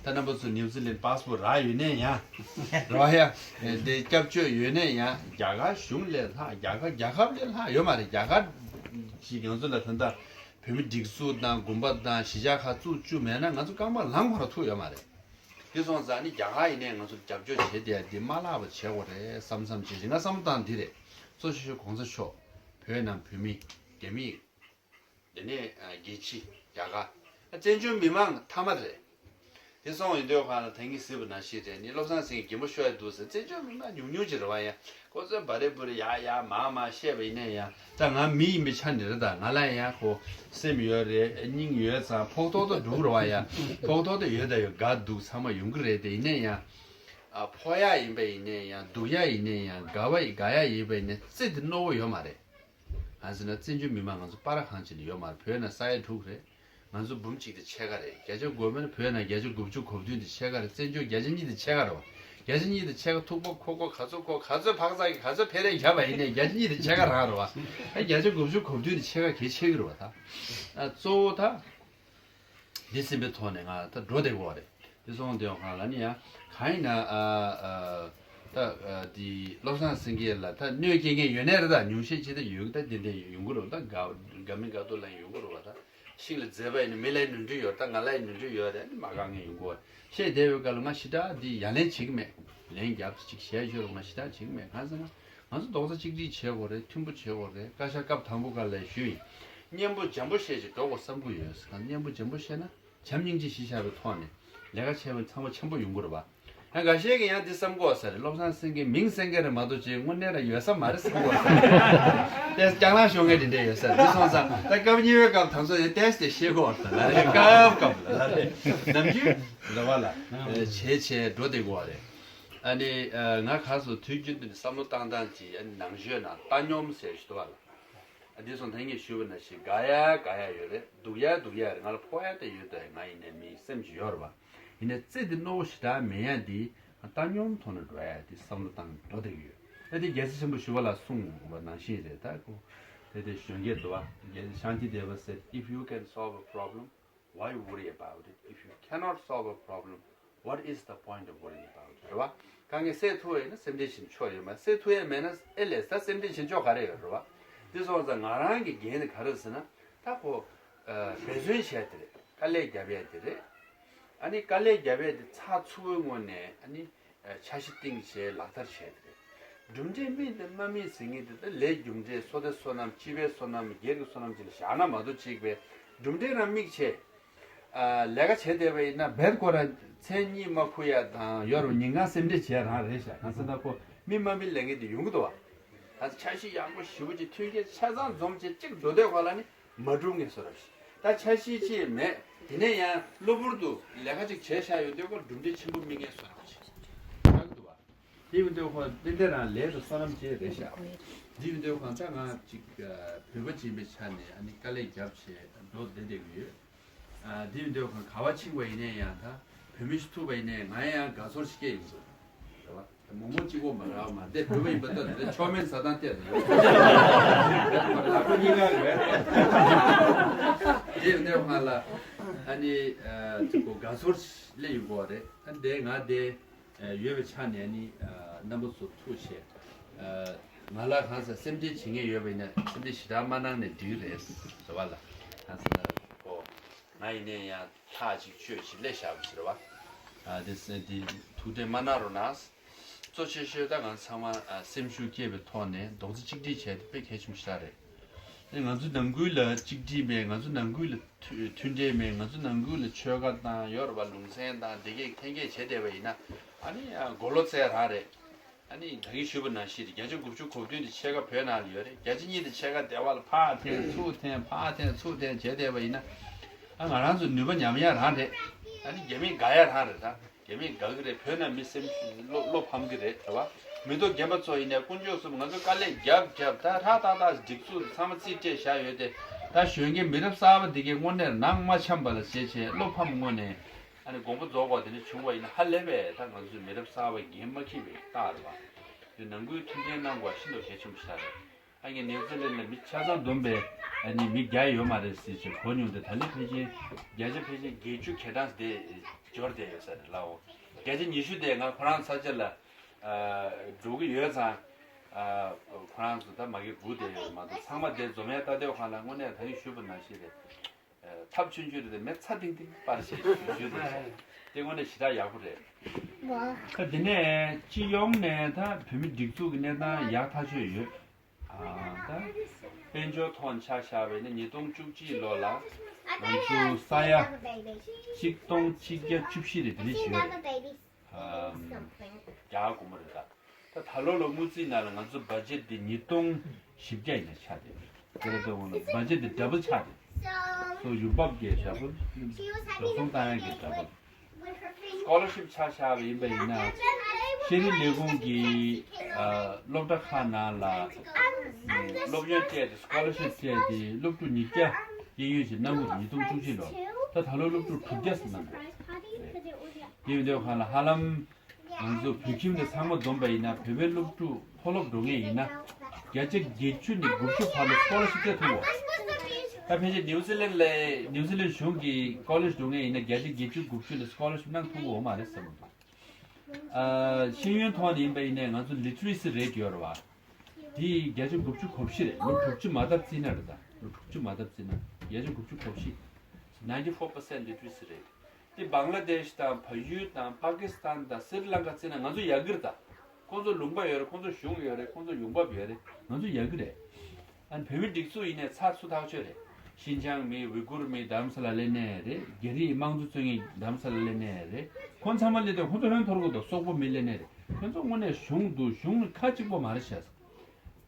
ད་རྣམ་པ་ཚོ་ནིའུ་ཛི་ལན་པཱ་སི་པོར་རག་ཡོད་ནའི་ཡང་རེད་བ། ཡ་དེ་སྐྱབས་བཅོལ་ཡོད་ནའི་ཡང་རྒྱ་གར་གཞུང་ལས་ལྷག་རྒྱ་གར་རྒྱལ་ཁབ་ལས་ལྷག་ཡོད་མ་རེད། རྒྱ་གར་གྱིས་ང་ཚོ་ལ་ད་ལྟ་བོད་མི་སྒྲིག་འཛུགས་དང་དགོན་པ་དང་གཞིས་ཆགས་ཁག་བཙུགས་བཅུག་མེད་ན་ང་ཚོ་རྐང་པ་ལངས་ཁོ་ར་ཐུབ་ཡོད་མ་རེད། དེ་སོང་ཙང་ནི་རྒྱ་གར་ཡིན་ནའི་ང་ཚོར་རྒྱབ་སྐྱོར་བྱེད་བསྡད་ཡ་འདི་མ་བརླག་པ་བྱེད་དགོས་རེད་བསམ་བསམ་བྱེད་བཞིན་ང་བསམ་བློ་བཏང་འདི་རེད། གཙོ་ཆེ་ཤོས་གོང་ས་མཆོག་བོད་ནང་བོད་མི་རྒྱ་མི། དེ་ནས་རྒྱལ་སྤྱི་རྒྱ་གར། བཙན་བྱོལ་མི་མང་མཐའ་མ་རེད། དེ་སོང་ཡིན་དུས་ཁ་ལ་ད་གིན་ཟེར་བ་ནང་བཞིན་རེད། ནི་བློ་བཟང་སེང་གེ་རྒན་པོ་ཤོར་ཡ་འདུག་ཟེར་བཙན་བྱོལ་མི་མང་ཉུང་ཉུང་ཅིག་རེད་བ། ཡ་ཁོ་ཚོས་བ་རེ་བུ་རེ་ཡ་ཡ་མ་མ་བཤད་པ་ཡིན་ནའི་ཡ་ད་ང་མི་ཡིན་པའི་ཆ་ནས་རེད། ད་ང་ལ་ཡ་ཁོ་སེམས་ཡོད་རེད། སྙིང་ཡོད་ཙང་ཕོག་ཐོག་ཏུ་འགྲོ་གི་རེད་བ། ཡ་ཕོག་ཐོག་ཏུ་ཡོད་ད་ཡོད་དགའ་སྡུག་ཚང་མ་ཡོང་གི་རེད། དེ་ཡིན་ནའི་ཡ་ཨ་ཕོག་ཡ་ཡིན་པ་ཡིན་ནའི་ཡ་སྡུག་ཡ་ཡིན་ནའི་ཡ་དགའ་བ་དགའ་ཡ་ཡིན་པ་ཡིན་ནའི་རྩེ་དེ་རྣོ་བོ་ཡོད་མ་རེད། གང་ཟེར་ན་བཙན་བྱོལ་མི་མང་ང་ཚོ་པ་ར་གང་ཅི་ལ་ཡོད་མ་རེད། བོད་ན་ས་ཡ་དྲུག་རེད། ང་ཚོ་འབུམ་གཅིག་དེ་ཕྱེད་ཀ་རེད། བརྒྱ་ཆ་དགུ་མེད་ན་བོད་ན་བརྒྱ་ཆ་དགུ་བཅུ་གོ་བདུན་དེ་ཕྱེད་ཀ་རེད། བཙན་བྱོལ་བརྒྱ་ཆ་གཉིས་དེ་ཕྱེད་ཀ་རེད་བ། བརྒྱ་ཆ་གཉིས་དང་ཕྱེད་ཀ་ཐུག་པ་ཁོ་ཁོ་ག་ཚོད་ཁོ་ག་ཚོད་ཕག་ཚག་གི་ག་ཚོད་ཕེ་རེ་བཞག་པ་ཡིན་ནའི་བརྒྱ་ཆ་གཉིས་དང་ཕྱེད་ཀ་རང་རེད་བ། ཨ་བརྒྱ་ཆ་དགུ་བཅུ་གོ་བདུན་དང་ཕྱེད་ཀ་གལ་ཆེ་གི་རེད་བ་ད། ཨ་གཙོ་བོ་ད། འདི་ཟིན་པའི་ཐོག་ནས་ང་ད་འགྲོ་བསྡད་དགོས་པ་རེད། འདི་སོང་དེ་ཡོང་ཁང་ལ་ནི་ཡང་གང་ཡིན་ན་ཨ་ཨ་ད་ཨ་འདི་བློ་བཟང་སེང་གེ་ལ་ད་གནོད་སྐྱེལ་མཁན་ཡོད་ནའི་རེད། ད་ཉུང་ཤས་ཅིག་ད་ཡོད་ད་དེ་འདྲ་ཡོང་གི་རེད། ད་དགའ་དགའ་མི་དགའ་སྡུག་ལ་ཡོང་གི་རེད་བ། ད་ཤིང་ལ་འཛེགས་པ་ཡིན་ན་མི་ལ་ནོར་འཁྲུལ་ཡོད། ད་ང་ལ་ནོར་འཁྲུལ་ཡོད་རེད། ཨ་ནི་མ་དགའ་མཁན་ཡོང་གི་རེད། བཤད་བསྡད་པའི་སྐབས་ལ་ང་ཞེ་དྲག་འདི་ཡ་ལན་བྱེད་ཀྱི་མེད། ལན་རྒྱབ་ཅིག་བཤད་ཤོར་ང་ཞེ་དྲག་བྱེད་ཀྱི་མེད། གང་ཟེར་ན། ང་ཚོ་རྡོག་རྩ་གཅིག་སྒྲིལ་བྱེད་དགོས་རེད། མཐུན་པོ་བྱེད་དགོས་རེད། བཀའ་ཤག་སྐབས་དང་པོ་སྒང་ལ་ཞུས་ཡིན། གཉེན་པོ་འཇམ་པོ་བཤད་ཅིག་འགྲོ་དགོས་བསམ་གྱི་ཡོད་ཟེར། གཉེན་པོ་འཇམ་པོ་བཤད་ན་བྱམས་སྙིང་རྗེ་གཞི་བཞག་པའི་ཐོག་ནས་ལས་ཀ་བྱས་པ་ཚང་མ་ཆེན་པོ་ཡོང་གི་རེད་བ། ཡང་འགའ་ཤས་ཀྱིས་ཡང་འདི་བསམ་གྱི་ཡོད་ས་རེད། བློ་བཟང་སེང་གེ་མིང་སེང་གེ་རེད་མ་གཏོགས་ཅིག་དངོས་གནས་ལ་ཡོད་ས་མ་རེད་བསམ་གྱི་ཡོད་ས་རེད། ཏེས་སྐྱག་ལང་ཤོར་མཁན་དེ་འདྲས་ཡོད་ས་རེད། འདི་སོང་ཙང་ད་སྐབས་གཉིས་པའི་སྐབས་དང་ཚོ་ཡང་ཏེས་དེ་ཤེས་དགོས་བ་རེད་ལ་རེད། སྐབས་སྐབས་ལ་རེད། ནམ་རྒྱུན་རེད་བ་ལ་བྱས་བྱས་འགྲོ་བསྡད་དགོས་བ་རེད། ཨ་ནི་ཨ་ང་ག་སོ་དུས་རྒྱུན་དུ་ནི་བསམ་བློ་བཏང་སྟངས་ཀྱི་ཨ་ནི་ནང་ཤོས་ནང་ལྟ་སྙོམས་ཟེར་ཞིག་འདུག་བ་ལ། ཨ་འདི་སོང་ད་ངས་ཞུས་པ་ནང་བཞིན་དགའ་ཡ་དགའ་ཡ་ཡོད་རེད། སྡུག་ཡ་སྡུག་ཡ་རེད། ང་ལ་ཕོག་ཡ་དེ་ཡོད་དོ། ང་ཡིན་ནའི་མི་སེམས་ཀྱི་ཡོད་རེད་བ། ཡིན་ནའི་རྩེ་འདི་རྣོ་བོ་ཞེ་དྲག་མེད་ཡ་འདི་ང་ལྟ་སྙོམས་ཐོག་ནས་འགྲོ་ཡ་འདི་བསམ་བློ་བཏང་འགྲོ་བསྡད་ཀྱི་ཡོད། ཨ་འདི་རྒྱལ་སྲས་ཆེན་པོ་ཞི་བ་ལྷས་གསུངས་པ་ནང་བཞིན་རེད། ད་ཁོ་དེ་དེ་གཞོན་སྐྱེས་འདུག་བ། རྒྱལ་སྲས་ཤཱནྟི་དེ་བ་said, if you can solve a problem, why worry about it? If you cannot solve a problem, what is the point of worrying about it? རེད་བ། དཀའ་ངལ་སེལ་ཐུབ་པ་ཡིན་ན་སེམས་ཁྲལ་བྱེད་ཆོག་ཡོད་མ་རེད། སེལ་ཐུབ་ཡ་མེད་ན་ཨེ་ལས་ད་སེམས་ཁྲལ་བྱེད་ཆོག་ག་རེ་ཡོད་རེད་བ། དེ་སོང་ཙང་ང་རང་གི་འགན་དེ་ག་རེ་ཟེར་ན། ད་ཁོ་འབད་བརྩོན་བྱས་དེ་རེད། དཀའ་ལས་རྒྱབ་ཡ་དེ་རེད། ཨ་ནི་དཀའ་ལས་རྒྱབ་ཡ་དེ་ཚགས་ཚུད་པོའི་ངང་ནས་ཨ་ནི་འཆར་གཞི་བཏིང་བྱས་ལག་བསྟར་བྱས་དེ་རེད། གྲུབ་འབྲས་སྨིན་དང་མ་སྨིན་ཟེར་མཁན་དེ་ད་ལས་རྒྱུ་འབྲས་སོ་ཐར་སོ་ནམ་སྤྱི་པའི་སོ་ནམ་སྒེར་གྱི་སོ་ནམ་ཅིག་ལ་བཞག་ན་མ་གཏོགས་གཅིག་པའི་གྲུབ་འབྲས་རང་དམིགས་བྱས། ཨ་ལས་ཀ་བྱེད་བསྡད་པ་ཡིན་ན་རྦད་ཁོ་རང་མཚན་གཉིད་མ་ཁུག་ཡ་དང་ཡོད་རུང་ཉིན་གང་སེམས་ཁྲལ་བྱས་རང་རེད་ཤག་གང་ཟེར་ན་ཁོ་སྨིན་མ་སྨིན་ལས་འགན་དེ་ཡོང་གི་འདུག་བ། ད་འཆར་གཞི་ཡག་པོ་ཞེ་པོ་ཅིག་མཐུན་རྐྱེན་ཆ་ཚང་འཛོམས་བྱས་གཅིག་འགྲོ་དུས་ག་ལ་ནི་མ་འགྲུབ་ངེས་སོ་ར་ཤི། ད་འཆར་གཞི་ཅིག་མེད། དེ་ནས་ཡང་གློ་བུར་དུ་ལས་ཀ་ཅིག་བྱས་བཞག་ཡོད་དུས་ཁོ་གྲུབ་འབྲས་ཆེན་པོ་སྨིན་ངེས་སོ་ར་ཤི། ཆགས་ཀྱི་འདུག་བ། དེ་ཡིན་དུས་ཁོ་ཏན་ཏན་རང་ལས་དང་སོ་ནམ་བྱས་རེད་ཤག་དེ་ཡིན་དུས་ཁོ་ད་ང་ཅིག་བོད་པ་ཅིག་ཡིན་པའི་ཆ་ནས་ཨ་ནི་དཀའ་ལས་རྒྱབ་བྱས་འགྲོ་བསྡད་བསྡད་ཀྱི་ཡོད། ཨ་དེ་ཡིན་དུས་ཁོ་ག་བ་ཕྱིན་པ་ཡིན་ནའི་ཡང་ད་བོད་མི་ཞིག་ཐུག་པ་ཡིན་ནའི་ང་ཡང་དགའ་ཚོར་ཞིག་སྐྱེ་ཡོང་གི་འདུག་རེད་བ། མོག་མོག་གཅིག་པོ་མ་རག་མ་བསྡད། བོད་པ་ཡིན་པ་ལྟར་རེད། མཆོག་དམན་བཟའ་སྟངས་སྟེར་རེད། ལག་པ་གཉིས་ཀ་རེད། དེ་ཡིན་དུས་ཁོ་ལ་ཨ་ནི་ཨ་ཅིག་གོ་དགའ་ཚོར་སླེབས་ཡོང་གི་རེད། ཨ་འདི་ང་དེ། ཡོད་པའི་ཆ་ནས་ནི་རྣམ་པ་ཚོ་ཐུགས་རྗེ་ཆེ། ང་ལ་གང་ཟག་སེམས་ཁྲལ་བྱེད་མཁན་ཡོད་པ་ཡིན་ན་སེམས་ཁྲལ་ཞེ་དྲག་མ་གནང་ནས་འགྲིག་རེད་ཟེར་བ་ལ། གང་ཟག་ཁོ་ང་ཡིན་ནའི་ཡང་ཐག་ཅིག་གཅོད་ཅིག་སླེབས་བཞག་པ་ཟེར་བ། དེ་སེ་དེ་ཐུགས་ཁྲལ་མ་གནང་རོགས་གནང་། གཙོ་ཆེ་ཤོས་ད་ང་ཚང་མ་སེམས་ཤུགས་བསྐྱེད་པའི་ཐོག་ནས་རྡོག་རྩ་གཅིག་སྒྲིལ་བྱས་ཏེ་དཔེ་གལ་ཆེན་པོ་ཞིག་རེད། ང་ཚོ་ནང་ཁུལ་ལ་གཅིག་སྒྲིལ་མེད། ང་ཚོ་ནང་ཁུལ་ལ་མཐུན་མཐུན་སྒྲིལ་མེད། ང་ཚོ་ནང་ཁུལ་ལ་ཆོལ་ཁ་དང་ཡོད་རེད་པ། ལུང་ཚན་དང་དེ་གས་ཁེངས་སྐྱེལ་བྱེད་བསྡད་པ་ཡིན་ན་ཨ་ནི་མགོ་ལོག་རྩལ་རང་རེད། ཨ་ནི་ད་གིན་ཞུས་པ་ནང་བཞིན་བརྒྱ་ཆ་དགུ་བཅུ་གོ་བདུན་དེ་ཕྱེད་ཀ་བོད་ནང་ལ་ཡོད་རེད། བརྒྱ་ཆ་གཉིས་དེ་ཕྱེད་ཀ་སྡེ་བ་ལ་ཕར་འཐེན་ཚུར་འཐེན་ཕར་འཐེན་ཚུར་འཐེན་བྱས་བསྡད་པ་ཡིན་ན་ཨ་ང་རང་ཚོ་ནུས་པ་ཉམས་ཡ་རང་རེད། ཨ་ནི་རྒྱ་མི་དགའ་ཡ་རང་རེད་ད། རྒྱ་མི་དགའ་གི་རེད། བོད་ནང་མི་སེམས་བློ་བློ་ཕམ་གི་རེད་དྲ་བ། མི་ཐོག་རྒན་པ་ཚོ་ཡིན་ནའི་དཀོན་མཆོག་གསུམ་ང་ཚོ་དཀའ་ལས་རྒྱབ་རྒྱབ་ད་ཧྲ་ཏག་ཏག་སྒྲིག་འཛུགས་ཚང་མ་རྩིས་སྤྲད་བཞག་ཡོད་དེ། ད་གཞོན་སྐྱེས་མི་རབས་གསར་པ་འདི་གའི་དངོས་གནས་ནང་མ་འཆམ་པ་ལ་བྱས་བྱས་བློ་ཕམ་དངོས་གནས་ཨ་ནི་དགོངས་པ་རྫོགས་པ་དེ་འདྲ་བྱུང་བ་ཡིན་ན་ཧ་ལས་པས། ད་ང་ཚོའི་མི་རབས་གསར་པ་འགན་མ་འཁྱེར་བའི་རྟགས་རེད་བ། དེ་ནང་ཁུལ་མཐུན་འབྲེལ་གནང་དགོས་ཤིན་ཏུ་གལ་ཆེན་པོ་ཞིག་རེད། ཨ་ངས་ནེའུ་ཛི་ལན་ལ་མི་ཆ་ཚང་བསྡོམས་པས་ཨ་ནི་མི་བརྒྱ་ཡོད་མ་རེད་ཟེར་ཅིག་གོ་མྱོང་། དེ་ད་ལོ་ཕལ་ཆེར་བརྒྱ་ཆ་ཕལ་ཆེར་བརྒྱད་ཅུ་གྱ་གྲངས་དེ་འབྱོར་བསྡད་ཡོད་ས་རེད་ལགས་འོ། བརྒྱ་ཆ་ཉི་ཤུ་དེ་ང་ཁོ་རང་ས་ཆ་ལ་འགྲོ་གི་ཡོད་ཙང་ཁོ་རང་ཚོ་ད་མ་གི་སྒུག་བསྡད་ཡོད་མ་གཏོགས་ཚང་མ་དེ་འཛོམས་ཡ་ལྟ་དུས་གང་ལ་དངོས་གནས་ད་རིང་ཞུས་པ་ནང་བཞིན་རེད། ཐབས་ཆུང་ཆུང་རེད་དེ་མེ་ཚ་ཏིང་ཏིང་སྤར་བྱས་ཞུ་ཞུ་དེ་བྱས་དེ་དངོས་གནས་ཞེ་དྲག་ཡག་པོ་རེད། ད་དེ་ནས་སྤྱི་ཡོངས་ནས་ད་བོད་མི་སྒྲིག་འཛུགས་ཀྱི་གནས་སྟངས་ཡག་ཐག་ཆོད་ཡོད། ད་དཔལ་འབྱོར་ཐོག་ཆ་བཞག་པ་ཡིན་ན་ཉིས་སྟོང་བཅུ་གཅིག་ལོ་ལ་ང་ཚོ་ས་ཡ་གཅིག་སྟོང་གཅིག་བརྒྱ་བཅུ་བཞི་རེད་དེ་རིང་ཞུ་ཡ་རེད། རྒྱ་གར་སྒོར་མོ་རེད་ད། ད་ད་ལོ་ལོ་དངུལ་རྩིས་ནང་ལ་ང་ཚོ་བ་ཇེཊ་འདི་ཉིས་སྟོང་བཞི་བརྒྱ་ཡིན་ན་ཆགས་བསྡད་རེད། དེ་ལ་ལྟོས་དགོངས་ལ་བ་ཇེཊ་འདི་ཌ་བལ་ཆགས་བསྡད་རེད། སོ་ཡུལ་བབ་ཀྱི་ཞག་པོ་འགྲོ་སོང་བཏང་ཡག་གི་ཌ་བལ། སི་ཀོ་ལར་ཤིབ་ཆ་བཞག་པ་ཡིན་པ་ཡིན་ན་ཤེས་རིག་ལས་ཁུངས་ཀྱི་སློབ་གྲྭ་ཁག་ནང་ལ་སློབ་ཡོན་སྤྲད་དེ་སི་ཀོ་ལར་ཤིབ་སྤྲད་དེ་སློབ་ཕྲུག་ཉིས་བརྒྱ་གཡས་གཡོན་ཞིག་གནང་གི་འདུག་ཉིས་སྟོང་བཅུ་གཅིག་ལོར། ད་ད་ལོ་སློབ་ཕྲུག་དྲུག་བརྒྱ་ཙམ་གནང་གི་འདུག་རེད། དེ་ཡིན་དུས་གང་ལ་ཧ་ལམ། ང་ཚོ་བོད་ཁྱིམ་ནས་ཚང་མ་བསྡོམས་པ་ཡིན་ན། བོད་པའི་སློབ་ཕྲུག་མཐོ་སློབ་འགྲོ་མཁན་ཡིན་ན་བརྒྱ་ཆ་བརྒྱད་ཅུ་ནས་དགུ་བཅུ་བར་ལ་སི་ཀོ་ལར་ཤིབ་སྤྲད་ཐུབ་འོ། ད་ཕལ་ཆེར་ནིའུ་ཛི་ལན་ལ་ནིའུ་ཛི་ལན་གཞུང་གི་ཀོ་ལེཇ་འགྲོ་མཁན་ཡིན་ན་བརྒྱ་ཆ་བརྒྱད་ཅུ་དགུ་བཅུ་ལ་སི་ཀོ་ལར་ཤིབ་གནང་ཐུབ་འོ་མ་རེད་བསམ་གྱི་འདུག་ཨ། ཤེས་ཡོན་ཐོག་ནས་ཡིན་པ་ཡིན་ནའི་ང་ཚོ་ལི་ཊི་རེ་སི་རེ་ཊི་ཡོད་རེད་བ། དེ་བརྒྱ་ཆ་དགུ་བཅུ་གོ་བཞི་རེད། ལོ་དྲུག་ཅུ་མ་མཐར་བརྩིས་ན་རེད། ད་ལོ་དྲུག་ཅུ་མ་མཐར་བརྩིས་ན་བརྒྱ་ཆ་དགུ་བཅུ་གོ་བཞི། Ninety four percent literacy rate. དེ་བང་ལ་དེཤ་དང་བལ་ཡུལ་དང་པ་ཀི་སི་ཐན་དང་སི་རི་ལང་ཀ་བརྩིས་ན་ང་ཚོ་ཡག་གི་རེད། ད་ཁོང་ཚོ་ལུང་པ་ཡོད་རེད། ཁོང་ཚོ་གཞུང་ཡོད་རེད། ཁོང་ཚོ་ཡོང་འབབ་ཡོད་རེད། ང་ཚོ་ཡག་གི་རེད། ཨ་ནི་བོད་མི་སྒྲིག་འཛུགས་ཡིན་ནའི་ཚགས་ཚུད་ཐག་ཆོད་རེད། ཤིན་ཅང་མི། ཝི་གུར་མི། དྷ་རམ་ས་ལ་སླེབས་ནའི་རེད། རྒྱ་རིགས་དམངས་གཙོ་རྩོད་མཁན་དྷ་རམ་ས་ལ་སླེབས་ནའི་རེད། ཁོང་ཚང་མ་སླེབས་དུས་ཁོང་ཚོ་ཧོན་ཐོར་གོ་དང་སོག་པོ་མི་སླེབས་ནའི་རེད། ཁོང་ཚོ་དངོས་གནས་གཞུང་འདུག་གཞུང་ནི་ཁ་གཅིག་པོ་མ་རེད་བྱས།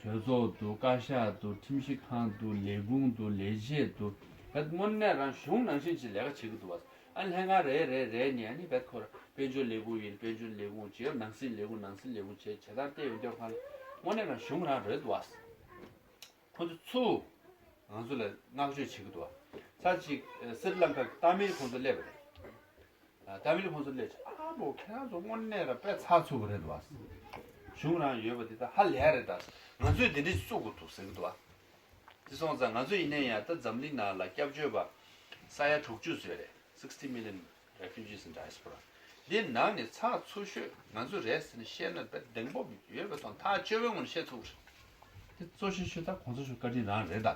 གྲོས་ཚོགས་འདུག་བཀའ་ཤག་འདུག་ཁྲིམས་ཞིབ་ཁང་འདུག་ལས་ཁུངས་འདུག་ལས་བྱེད་འདུག་བད་དངོས་གནས་རང་གཞུང་ནང་བཞིན་གྱི་ལས་ཀ་བྱེད་ཀྱི་འདུག་བ། ཨ་ལྷན་ཁང་རེ་རེ་རེ་ནས་ཨ་ནི་བད་ཁོ་ར་དཔལ་འབྱོར་ལས་ཁུངས་ཡིན། དཔལ་འབྱོར་ལས་ཁུངས་བྱས། ནང་སྲིད་ལས་ཁུངས། ནང་སྲིད་ལས་ཁུངས་བྱས། བྱེད་སྟངས་བལྟས་ཡོང་དུས་ཁ་ལ་དངོས་གནས་རང་གཞུང་རང་རེད་འདུག་བ། ཁོ་ཚོ་ཚུར་ང་ཚོ་ལ་བསྔགས་བརྗོད་བྱེད་ཀྱི་འདུག་བ། ཚར་གཅིག་སི་རི་ལང་ཀ་གི་ཏཱ་མིལ་ཁོང་ཚོ་སླེབས་པ་རེད། ཏཱ་མིལ་ཁོང་ཚོ་སླེབས་བྱས། ཨ་བོ་ཁྱེད་རང་ཚོ་དངོས་གནས་ར་དཔེ་ཚགས་ཚུད་པོ་རེད་འདུག་བ། གཞུང་རང་ཡོད་པ་འདི་ད་ཧ་ལས་རེད། ད་ང་ཚོས་འདི་འདྲ་བཙུགས་དགོས་འདུག་ཟེར་གྱི་འདུག་བ། དེ་སོང་ཙང་ང་ཚོ་ཡིན་ན་ཡང་ད་འཛམ་གླིང་ནང་ལ་སྐྱབས་བཅོལ་བ་ས་ཡ་དྲུག་ཅུ་ཙམ་ཡོད་རེད། Sixty million refugees in diaspora. འདི་ནང་ནས་ཚགས་ཚུད་ཤོས་ང་ཚོ་རེད་ཟེར་ནས་བཤད་ན་དཔེ་བདེ་པོ་ཡོད་པའི་ཐོག་ཐག་ཆོད་པོའི་ངང་ནས་བཤད་ཐུབ་རེད། དེ་གཙོ་ཆེ་ཤོས་ད་གོང་ས་མཆོག་བཀའ་དྲིན་རང་རེད་ད།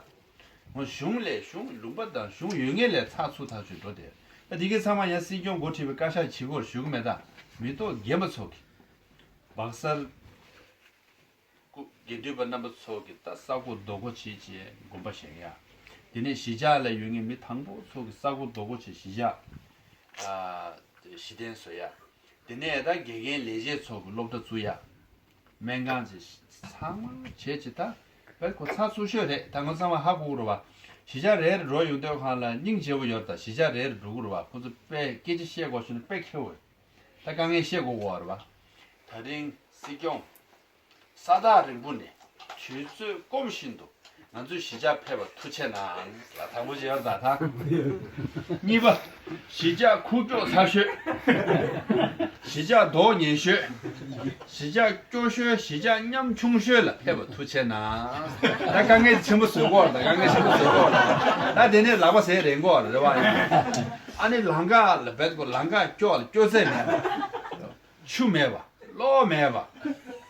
ངོ་གཞུང་ལས་གཞུང་ལུང་པ་དང་གཞུང་ཡོད་ངེས་ལས་ཚགས་ཚུད་ཐག་ཆོད་འགྲོ་དེ། ད་དེ་གའི་ཚང་མ་ཡང་སྲིད་སྐྱོང་འགོ་ཁྲིད་པའི་བཀའ་ཤག་བྱེད་སྒོར་ཞུ་གི་མེད། ད་མི་ཐོག་རྒན་པ་ཚོ་གི་སྦག་སར་སྐུ་དགེ་འདུན་པ་རྣམ་པ་ཚོ་གི་ད་ས་གོ་རྡོ་གོ་བྱེད་བྱེད་དགོན་པ་བཞེངས་ཡ། དེ་ནས་གཞིས་ཆགས་ལ་ཡོད་ངེས་མི་དང་པོ་ཚོ་གི་ས་གོ་རྡོ་གོ་བྱེད་གཞིས་ཆགས་ཨ་གཞི་རྟེན་བཟོ་ཡ། དེ་ནས་ད་དགེ་རྒན་ལས་བྱེད་ཚོ་གི་སློབ་གྲྭ་བཙུགས་ཡ། སྨན་ཁང་ཅིག་ཚང་མ་བྱས་ཅིག་ད་བས་ཁོ་ཚགས་ཚུད་ཤོས་རེད། ད་ང་ཚང་མ་ཧ་གོ་གི་རེད་བ། གཞིས་ཆགས་རེ་རེ་འགྲོ་ཡོང་དུས་ཁང་ལ་སྙིང་རྗེ་བོ་ཡོད་རེད། ད་གཞིས་ཆགས་རེ་རེ་འགྲོ་གི་རེད་བ། ཁོ་ཚོ་དཔེ་སྐད་ཆ་བཤད་དགོས་ཤོད་ན་དཔེ་མཁས་པོ་རེད། ད་དཀའ་ངལ་བཤད་དགོས་གོ་བ་རེད་བ། ད་རིང་སྲིད་སྐྱོང་ས་ཐག་རིང་པོ་ནས་དུས་ཚོད་སྐོམ་བཞིན་དུ་ང་ཚོའི་གཞིས་ཆགས་ཕེབས་པར་ཐུགས་རྗེ་གནང་ལ་དང་པོ་བྱས་པ་ད་ད། གཉིས་པ། གཞིས་ཆགས་ཁུག་ཀྱོག་ཚ་ཤོས། གཞིས་ཆགས་མདོག་ཉེས་ཤོས། གཞིས་ཆགས་སྐྱོ་ཤོས། གཞིས་ཆགས་ཉམ་ཆུང་ཤོས་ལ་ཕེབས་པར་ཐུགས་རྗེ་གནང་། ད་དཀའ་ངལ་ཆེན་པོ་བཟོས་གོ་ད་དཀའ་ངལ་ཆེན་པོ་བཟོས་གོ་ད་དེ་ནས་ལག་པ་ཟས་རན་གོ་རེད་བ། ཨ་ནི་ལམ་ཁ་ལ་བེད་ཀོ་ལམ་ཁ་སྐྱོ་ལ་སྐྱོ་ཚད་མེད་པ། ཆུ་མེད་པ། གློག་མེད་པ།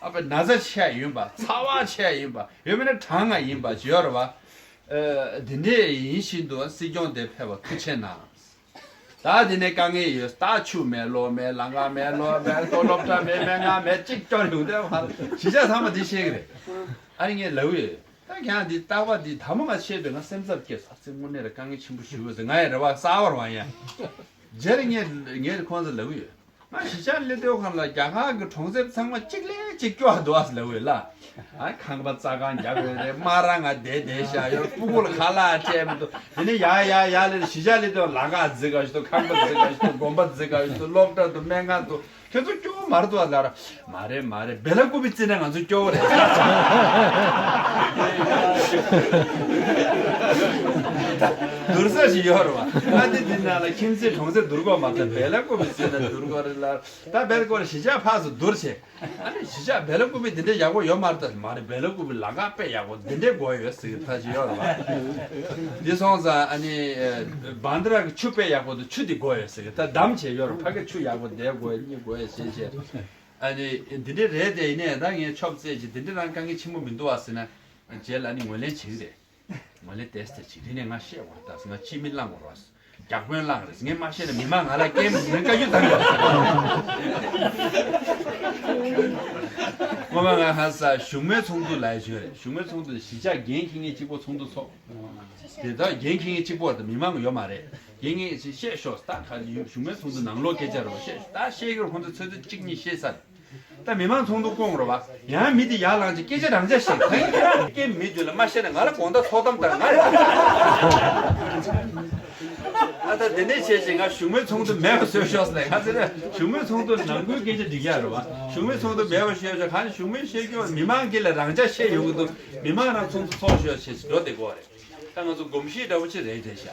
ཨ་པ་ན་ཚ་ཆེ་ཡིན་པ། ཚ་བ་ཆེ་ཡིན་པ། ཡོད་མེད་ན་གྲང་ང་ཡིན་པ་ཅི་ཡོད་རེད་བ། ཨ་དེ་འདྲས་ཡིན་བཞིན་དུ་སྲིད་སྐྱོང་དེ་ཕེབས་པ་ཐུགས་རྗེ་གནང་། ད་དེ་ནས་དཀའ་ངལ་ཡོད། ད་ཆུ་མེད། གློག་མེད། ལམ་ཁ་མེད། གློག་མེད། ལྟོ་སློབ་གྲྭ་མེད། སྨན་ཁང་མེད། གཅིག་སྐྱོར་ཡོང་དུས་ཕར་གཞིས་ཆགས་ཚང་མ་འདི་ཤེས་ཀྱི་རེད། ཨ་ནི་ངས་ལབ་ཡོད། ད་ཁྱེད་རང་འདི་རྟག་པར་འདི་ཐ་མ་ང་བཤད་དུས་ང་སེམས་འཚབ་སྐྱེས་སོང་། ཨ་ཙི་དངོས་གནས་ལ་དཀའ་ངལ་ཆེན་པོ་ཞིག་ཡོད་ཟེར། ང་ཡི་རེ་བ་གསར་པར་བང་ཡ། རྗེས་ལ་ངས་ངས་ཁོང་ཚོ་ལབ་ཡོད། ང་གཞིས་ཆགས་སླེབས་དུས་ཁང་ལ་རྒྱ་གར་གྱི་གྲོང་གསེབ་ཚང་མ་གཅིག་ལས་གཅིག་སྐྱོ་བ་འདུག་ཨ་ལབ་ཡོད་ལ། ཨ་ཁང་པ་རྩྭ་ཁང་རྒྱབ་ཡོད་རེད། དམག་ར་ང་བསྡད་བསྡད་བཞག་ཡོད། སྤུ་གུ་ལ་ཁ་ལག་སྤྲད་མི་འདུག་དེ་ནས་ཡར་ཡར་ཡར་ལ་གཞིས་ཆགས་སླེབས་དུས་ལམ་ཁ་འཛེགས་ག་ཞིག་འདུག་ཁང་པ་འཛེགས་ག་ཞིག་འདུག་དགོན་པ་འཛེགས་ག་ཞིག་འདུག་སློབ་གྲྭ་འདུག་སྨན་ཁང་འདུག་ཁྱོད་ཚོ་སྐྱོ་བོ་མ་རེད་འདུག་ཨ་ལབ་ར། མ་རེད་མ་རེད། སྦེ་ལ་ཀུ་པི་བརྩིས་ན་ང་ཚོ་སྐྱོ་བོ་རེད། བསྡུར་ས་ཞིག་ཡོད་རེད་བ། ང་འདི་འདི་ནང་ལ་ཁྱིམ་མཚེས་གྲོང་གསེབ་བསྡུར་དགོས་མ་ཚད་སྦེ་ལ་ཀུ་པི་བརྩིས་ན་བསྡུར་དགོས་རེད་ལ། ད་སྦེ་ལ་ཀུ་པི་གཞིས་ཆགས་ཕར་ཚུར་བསྡུར་བྱས། ཨ་ནི་གཞིས་ཆགས་སྦེ་ལ་ཀུ་པི་འདི་འདྲ་ཡག་པོ་ཡོད་མ་རེད། ད་མ་རེད། སྦེ་ལ་ཀུ་པི་ལམ་ཁ་དཔེ་ཡག་པོ་འདི་འདྲའི་དགོས་ཡོད་ཟེར་གི་ད་ཅི་ཡོད་རེད་བ། འདི་སོང་ཙང་ཨ་ནི་བྷན་དྷ་ར་གི་ཆུ་དཔེ་ཡག་པོ་འདུག་ཆུ་འདི་དགོས་ཡོད་ཟེར་གི་ད་བདམས་བྱས་ཡོད་རེད། ཕ་གི་ཆུ་ཡག་པོ་འདི་དགོས་ཡོད། གཉིས་དགོས་ཡོད་ཟེར་བྱས། ཨ་ནི་འདི་འདྲ་རེད་དེ། ཡིན་ནའི་ད་ངས་ཆོབ་རྩེད་ཅིག་འདི་འདྲ་རང་དཀའ་ངལ་ཆེན་པོ་མི་འདུག་ཨ་ཟེར་ན། རྗེས་ལ་ཨ་ནི་ངོས་ལེན་བྱེད་ཀྱི་རེད། ངོས་ལེན་ཏེས་ཏེ་བྱེད། དེ་ནས་ང་བཤད་དགོས་རེད། ད་ང་ཅི་མི་བླང་དགོས་རེད། རྒྱ་དཔོན་བླང་རེད། ངས་མ་བཤད་ན་མི་མང་ང་ལ་སྐད་མི་བཀའ་བཀྱོན་བཏང་གི་རེད། ངོ་མ་ང་ཧ་ས་བཞུགས་མོལ་ཚོགས་འདུ་ལ་ཡོད་རེད། བཞུགས་མོལ་ཚོགས་འདུ་གཞིས་ཆགས་འགན་འཁྱེར་མཁན་གཅིག་པོ་ཚོགས་འདུ་ཚོགས། དེ་ད་འགན་འཁྱེར་མཁན་གཅིག་པོ་རེད། མི་མང་ཡོད་མ་རེད། འགན་འཁྱེར་ཞིག་བཤད་ཤོག་ད་ག་ཡུ་བཞུགས་མོལ་ཚོགས་འདུ་ནང་ལོགས་སྐད་ཆ་རེད་བ། བཤད་ཤོག་ད་བཤད་ཀྱི་རེད། ཁོང་ཚོ་ཚོད་ཚོད་གཅིག་གཉིས་བཤད་ས་རེད། ད་མི་མང་ཚོགས་འདུ་བསྐོང་རེད་བ། ཡང་མི་དེ་ཡར་ལངས་ཀྱི་སྐད་ཆ་རང་འཇགས་བཤད། ད་ཡིན་ན་སྐད་མི་དེ་ལ་མ་བཤད་ན་ང་ལ་དགོང་དག་ཚོགས་གཏམ་དང་ང་རེད། ཨ་ད་དེ་འདྲས་བྱས་བྱས་ང་བཞུགས་མོལ་ཚོགས་འདུ་མེད་པ་བཟོས་ཤོག་ཟེར་ནས། ང་ཚོ་ནས་བཞུགས་མོལ་ཚོགས་འདུ་ནང་ཁུལ་སྐད་ཆ་འགྲིག་ཡ་རེད་བ། བཞུགས་མོལ་ཚོགས་འདུ་མེད་པ་བཟོས་ཤོག་གང་བཞུགས་མོལ་བཤད་རྒྱུ་མི་མང་གི་ལ་རང་འཇགས་བཤད་ཡོང་གི་འདུག་མི་མང་རང་ཚོགས་འདུ་ཚོགས་ཤོག་བྱས་བྱས་འགྲོ་བསྡད་དགོས་རེད། ད་ང་ཚོ་གོམས་གཤིས་འདྲ་བོ་ཅིག་རེད་དེ་ཤག་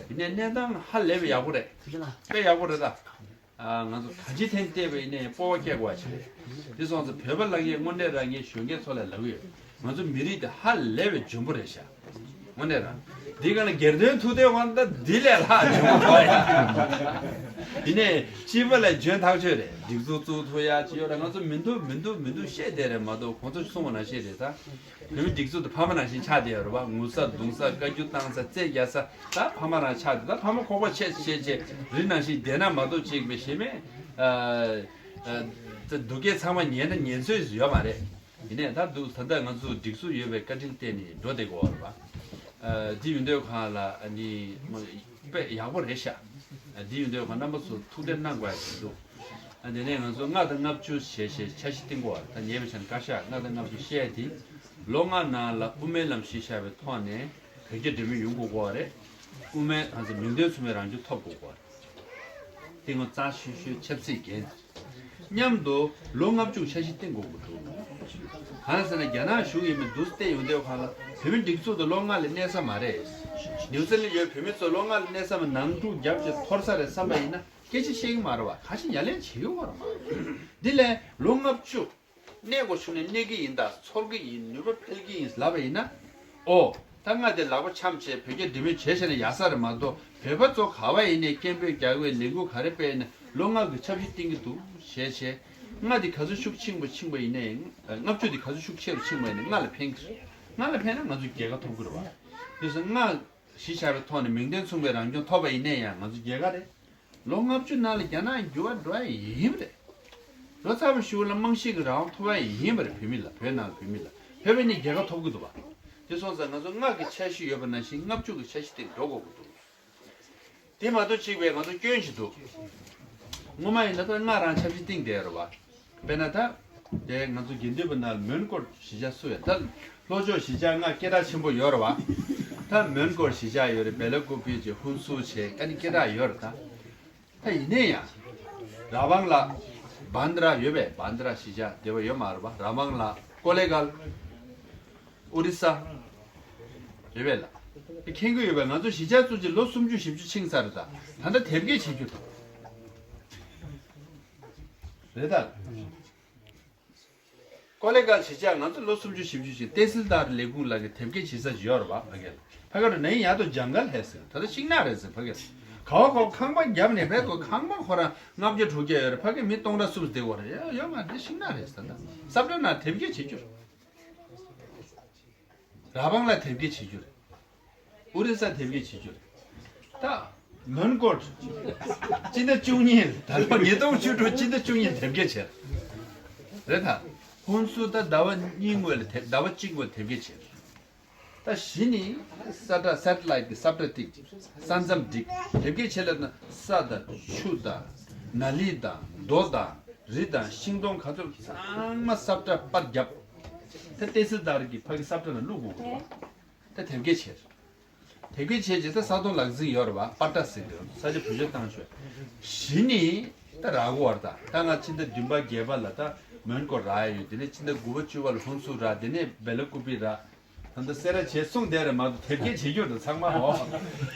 ཡིན་ནའི་གནས་སྟངས་ཧ་ལས་པའི་ཡག་པོ་རེད། དཔེ་ཡག་པོ་རེད་ད། ཨ། ང་ཚོ་ག་ཅི་ཐད་བལྟས་པ་ཡིན་ནའི་སྤོབས་པ་སྐྱེ་དགོས་པ་ཞིག་རེད། དེ་སོང་ཙང་བོད་པ་ལབ་མཁན་དངོས་གནས་རང་ངས་གཞོན་སྐྱེས་ཚོ་ལ་ལབ་ཀྱི་ཡོད། ང་ཚོ་མི་རིགས་དེ་ཧ་ལས་པའི་འཇོན་པོ་རེད་ཤག་དངོས་གནས་རང་། འདི་ག་ལ་སྒེར་དོན་ཐུག་དུས་དབང་ད་འདི་ལས་ལྷག་འཇོན་པོ་ཐོག་ཡ། ཡིན་ནའི་སྤྱི་པ་ལ་འཇོན་ཐག་ཆོད་རེད། སྒྲིག་འཛུགས་བཙུགས་ཐུབ་ཡ་ཅི་ཡོད་རེད། ང་ཚོ་མི་འདུག་མི་འདུག་མི་འདུག་བཤད་བསྡད་རེད་མ་གཏོགས་ཁོང་ཚོ་གསུངས་པ་ནང་བཞིན་རེད་ད། བོད་མི་སྒྲིག་འཛུགས་དེ་ཕ་མ་ནང་བཞིན་ཆགས་བསྡད་ཡོད་རེད་བ། ངུ་ས་བརྡུང་ས་བཀའ་བཀྱོན་བཏང་ས་རྩོད་རྒྱག་ས་ད་ཕ་མ་རང་ཆགས་བསྡད། ད་ཕ་མ་ཁོག་པ་ཆེ་ཆེ་ཆེ་རི་ནང་བཞིན་བསྡད་ན་མ་གཏོགས་ཅིག་མི་ཤེས་མེད། ཨ། ཨ། ད་སྡུག་སྐད་ཚང་མ་ཉན་ན་ཉན་སྲོལ་ཡོད་མ་རེད། ཡིན་ནའི་ད་འདུག་ད་ལྟ་ང་ཚོ་སྒྲིག་འཛུགས་ཡོད་པའི་བཀའ་དྲིན་བརྟེན་ནས་འགྲོ་བསྡད་ཀྱི་ཡོད་རེད་བ། ཨ། འདི་ཡིན་དུས་གང་ལ་ཨ་ནི་དཔེ་ཡག་པོ་རེད་ཤག་ཨ། འདི་ཡིན་དུས་གང་རྣམ་པ་ཚོ་ཐུགས་ཁྲལ་གནང་དགོས་ཡ་ཞིག་འདུག་ཨ། དེ་ནས་ང་ཚོ་ལྔ་དང་ལྔ་བཅུ་བྱས་བྱས་འཆར་གཞི་བཏིང་དགོས་པ་ད་ཉེ་བའི་ཆར་བཀའ་ཤག་ལྔ་དང་ལྔ་བཅུ་བཤད་དེ། ལོ་ལྔ་ནང་ལ་དབུ་མའི་ལམ་གཞི་བཞག་པའི་ཐོག་ནས་བོད་རྒྱ་འབྲེལ་མོལ་ཡོང་དགོས་ཀྱི་ཡོད་རེད། དབུ་མའི་ང་ཚོ་མིང་དོན་མཚུངས་པའི་རང་སྐྱོང་ཐོབ་དགོས་ཀྱི་ཡོད་རེད། དེ་ངོ་མཚར་ཤོས་ཤོས་ཆབ་སྲིད་འགན། མཉམ་དུ་ལོ་ལྔ་བཅུ་འཆར་གཞི་བཏིང་དགོས་ཀྱི་འདུག་གང་ཟེར་ན་རྒྱ་ནག་གཞུང་ཡིན་མིན་འདུག་བལྟས་ཡོང་དུས་གང་ལ་བོད་མི་སྒྲིག་འཛུགས་དེ་ལོ་ལྔ་ལས་གནས་ས་མ་རེད། ནིའུ་ཛི་ལན་ཡོད་བོད་མི་ཚོ་ལོ་ལྔ་ལས་གནས་ས་མ་ནང་འཁྲུག་རྒྱབ་ཀྱི་འཐོར་ས་རེད་བསམ་པ་ཡིན་ན་སྐད་ཆ་བཤད་ཀྱི་མ་རེད་བ། ཁ་ཞེ་ཉ་ལན་བྱེད་ཀྱི་ཡོད་རེད་མ་རེད། འདི་ལས་ལོ་ལྔ་བཅུ་གནས་དགོས་བྱུང་ནས་གནས་ཀྱི་ཡིན་ད་ཚོར་གྱི་ཡིན་ནུས་པ་འཕེལ་གྱི་ཡིན་ལབ་པ་ཡིན་ན། ཨོ། ད་ང་དེ་ལག་པ་འཆམ་བྱས་བོད་རྒྱ་འབྲེལ་མོལ་བྱས་བྱས་ན་ཡག་ས་རེད་མ་གཏོགས་བོད་པ་ཚོ་ག་བ་ཡིན་ནས་སྐད་འབོད་རྒྱག་པའི་ལས་འགུལ་ག་རེ་སྤེལ་ནས་ལོ་ལྔ་གི་འཆར་གཞི་བཏིང་གི་འདུག་བྱས་བྱས། ལྔ་དེ་ག་ཚོད་ཤུགས་ཆེན་པོ་ཕྱིན་པ་ཡིན་ནའི། ལྔ་བཅུ་དེ་ག་ཚོད་ཤུགས་ཆེ་རུ་ཕྱིན་པ་ཡིན་ནའི་ལྔ་ལ་ཕན་གི་རེད། ལྔ་ལ་ཕན་ན་ང་ཚོ་རྒྱལ་ཁ་ཐོབ་གི་རེད་བ། དེ་ཚོ་ལྔ་གཞི་བཞག་པའི་ཐོག་ནས་མིང་དོན་མཚུངས་པའི་རང་སྐྱོང་ཐོབ་པ་ཡིན་ནའི་ཡང་ང་ཚོ་རྒྱལ་ཁ་རེད། ལོ་ལྔ་བཅུ་ནང་ལ་རྒྱ་ནག་འགྱུར་བ་འགྲོ་ཡ་ཡིན་པ་རེད། ལོ་ཙཱ་བ་ཞུ་ལ་རྨང་གཞི་གི་རང་དབང་ཐོབ་ཡ་ཡིན་པ་རེད། བོད་མི་ལ་བོད་ནང་བོད་མི་ལ་བོད་པའི་ནི་རྒྱལ་ཁ་ཐོབ་གི་འདུག་བ། དེ་སོང་ཙང་ང་ཚོ་ལྔ་གི་འཆར་གཞི་ཡོད་པ་ནང་བཞིན་ལྔ་བཅུ་གི་འཆར་གཞི་དེ་འགྲོ་དགོས་ཀྱི་འདུག་དེ་མ་གཏོགས་གཅིག་པའི་ང་ཚོ་སྐྱོན་ཞིག་འདུག་སྔོན་མ་ཡིན་ན་ད་ལྔ་རང་འཆར་གཞི་བཏིང་བསྡད་རེད་བ། དཔེར་ན་ད། དེ་ང་ཚོ་དགེ་འདུན་པ་ནང་མོན་གྷོ་གཞིས་ཆགས་སུ་ཡོད་ད། ལྷོ་ཕྱོགས་གཞིས་ཆགས་ལྔ་སྐད་གྲགས་ཆེན་པོ་ཡོད་རེད་བ། ད་མོན་གྷོ་གཞིས་ཆགས་ཡོད་རེད། བེ་ལ་ཀུ་པི་བྱས་ཧུན་སུར་བྱས་ཨ་ནི་སྐད་གྲགས་ཡོད་རེད་ད། ད་ཡིན་ནའི་ཡང་། ར་བང་ལ། བན་དྲ་ཡོད་པས། བན་དྲ་གཞིས་ཆགས་དེ་བ་ཡོད་མ་རེད་བ། ར་བང་ལ། ཀོ་ལེ་གལ། ཨོ་རི་ས། རེད་པས་ལ། མཁྱེན་གྱི་ཡོད་པས། ང་ཚོ་གཞིས་ཆགས་བཙུགས་རྗེས་ལོ་སུམ་ཅུ་བཞི་བཅུ་ཕྱིན་ཚར་རེད་ད། ད་ལྟ་དེབ་སྐྱེལ་བྱེད་རྒྱུ་དང་། རེད་ད། ཀོ་ལེ་གལ་གཞིས་ཆགས་ང་ཚོ་ལོ་སུམ་ཅུ་བཞི་བཅུ་ཕྱིན་ཏེ་སིལ་དཱར་ལས་ཁུངས་ལ་གི་དེབ་སྐྱེལ་བྱེད་ས་ཅིག་ཡོད་རེད་བ། ཕ་གི་ལ་ཕ་གི་རུ་ནན་ཡ་དོ་ཇང་གལ་ཧེ་ཟེར། ད་ལྟ་ཤིང་ནགས་རེད་ཟེར་ཕ་གི་ལ། ག་བ་གོ་ཁང་པ་བརྒྱབ་ནས་ཕེབས་གོ་ཁང་པ་ཁོ་རང་ལྔ་བརྒྱ་དྲུག་བརྒྱ་ཡོད་རེད། ཕ་གི་མི་སྟོང་ཕྲག་གསུམ་བསྡད་གོ་རེད། ཡོད་མ་རེད། ཤིང་ནགས་རེད་ཟེར་ད། ས་བཀྲ་ནང་དེབ་སྐྱེལ་བྱེད་རྒྱུ་རེད། ར་བང་ལ་དེབ་སྐྱེལ་བྱེད་རྒྱུ་རེད། ཨོ་རི་ས་དེབ་སྐྱེལ་བྱེད་རྒྱུ་རེད། ད། མོན་གྷོར། སྤྱི་ཟླ་བཅུ་གཉིས་ད་ལོ་ཉིས་སྟོང་བཅུ་དྲུག་སྤྱི་ཟླ་བཅུ་གཉིས་དེབ་སྐྱེལ་བྱེད། རེད་ད། ཧུན་སུར་ད་ཟླ་བ་གཉིས་སྔོན་ལ་དེབ་ཟླ་བ་གཅིག་སྔོན་དེབ་སྐྱེལ་བྱེད། ད་གཞི་ནི། ས་བཀྲ་སེ་ཊི་ལའིཊ་གི་ས་བཀྲ་ཏིག་ས་མཚམས་སྒྲིག་དེབ་སྐྱེལ་བྱེད་ལ་ན་ས་དང་ཆུ་དང་། ནཱ་ལི་དང་། རྡོ་དང་། རི་དང་། ཤིང་སྡོང་ག་ཚོད་ཚང་མ་ས་བཀྲ་པར་བརྒྱབ། ད་ཏེ་སི་དར་གྱི་ཕ་གི་ས་བཀྲ་ལ་བླུག་དགོས་ཀྱི་འདུག་ད་དེབ་སྐྱེལ་བྱས། དེབ་སྐྱེལ་བྱས་རྗེས་ད་ས་སྟོང་ལག་འཛིན་ཡོད་རེད་བ། པ་ཏྲ་ཟེར་གི་རེད། ས་ཆ་བེད་སྤྱོད་བཏང་ཆོག་གཞི་ནི་ད་རག་གོ་བར་ད། ད་ང་ཕྱི་ཟླ་བདུན་པ་བརྒྱད་པ་ལ་ད་མོན་གྷོ་རག་ཡ་ཡོད། དེ་ནས་ཕྱི་ཟླ་དགུ་པ་བཅུ་པ་ལ་ཧུན་སུར་རག་དེ་ནས་བེ་ལ་ཀུ་པི་རག་ད་ལྟ་སེ་ར་བྱས་གསུངས་བསྡད་རེད་མ་གཏོགས་དེབ་སྐྱེལ་བྱེད་རྒྱུ་རེད་ཚང་མ་ཧོ།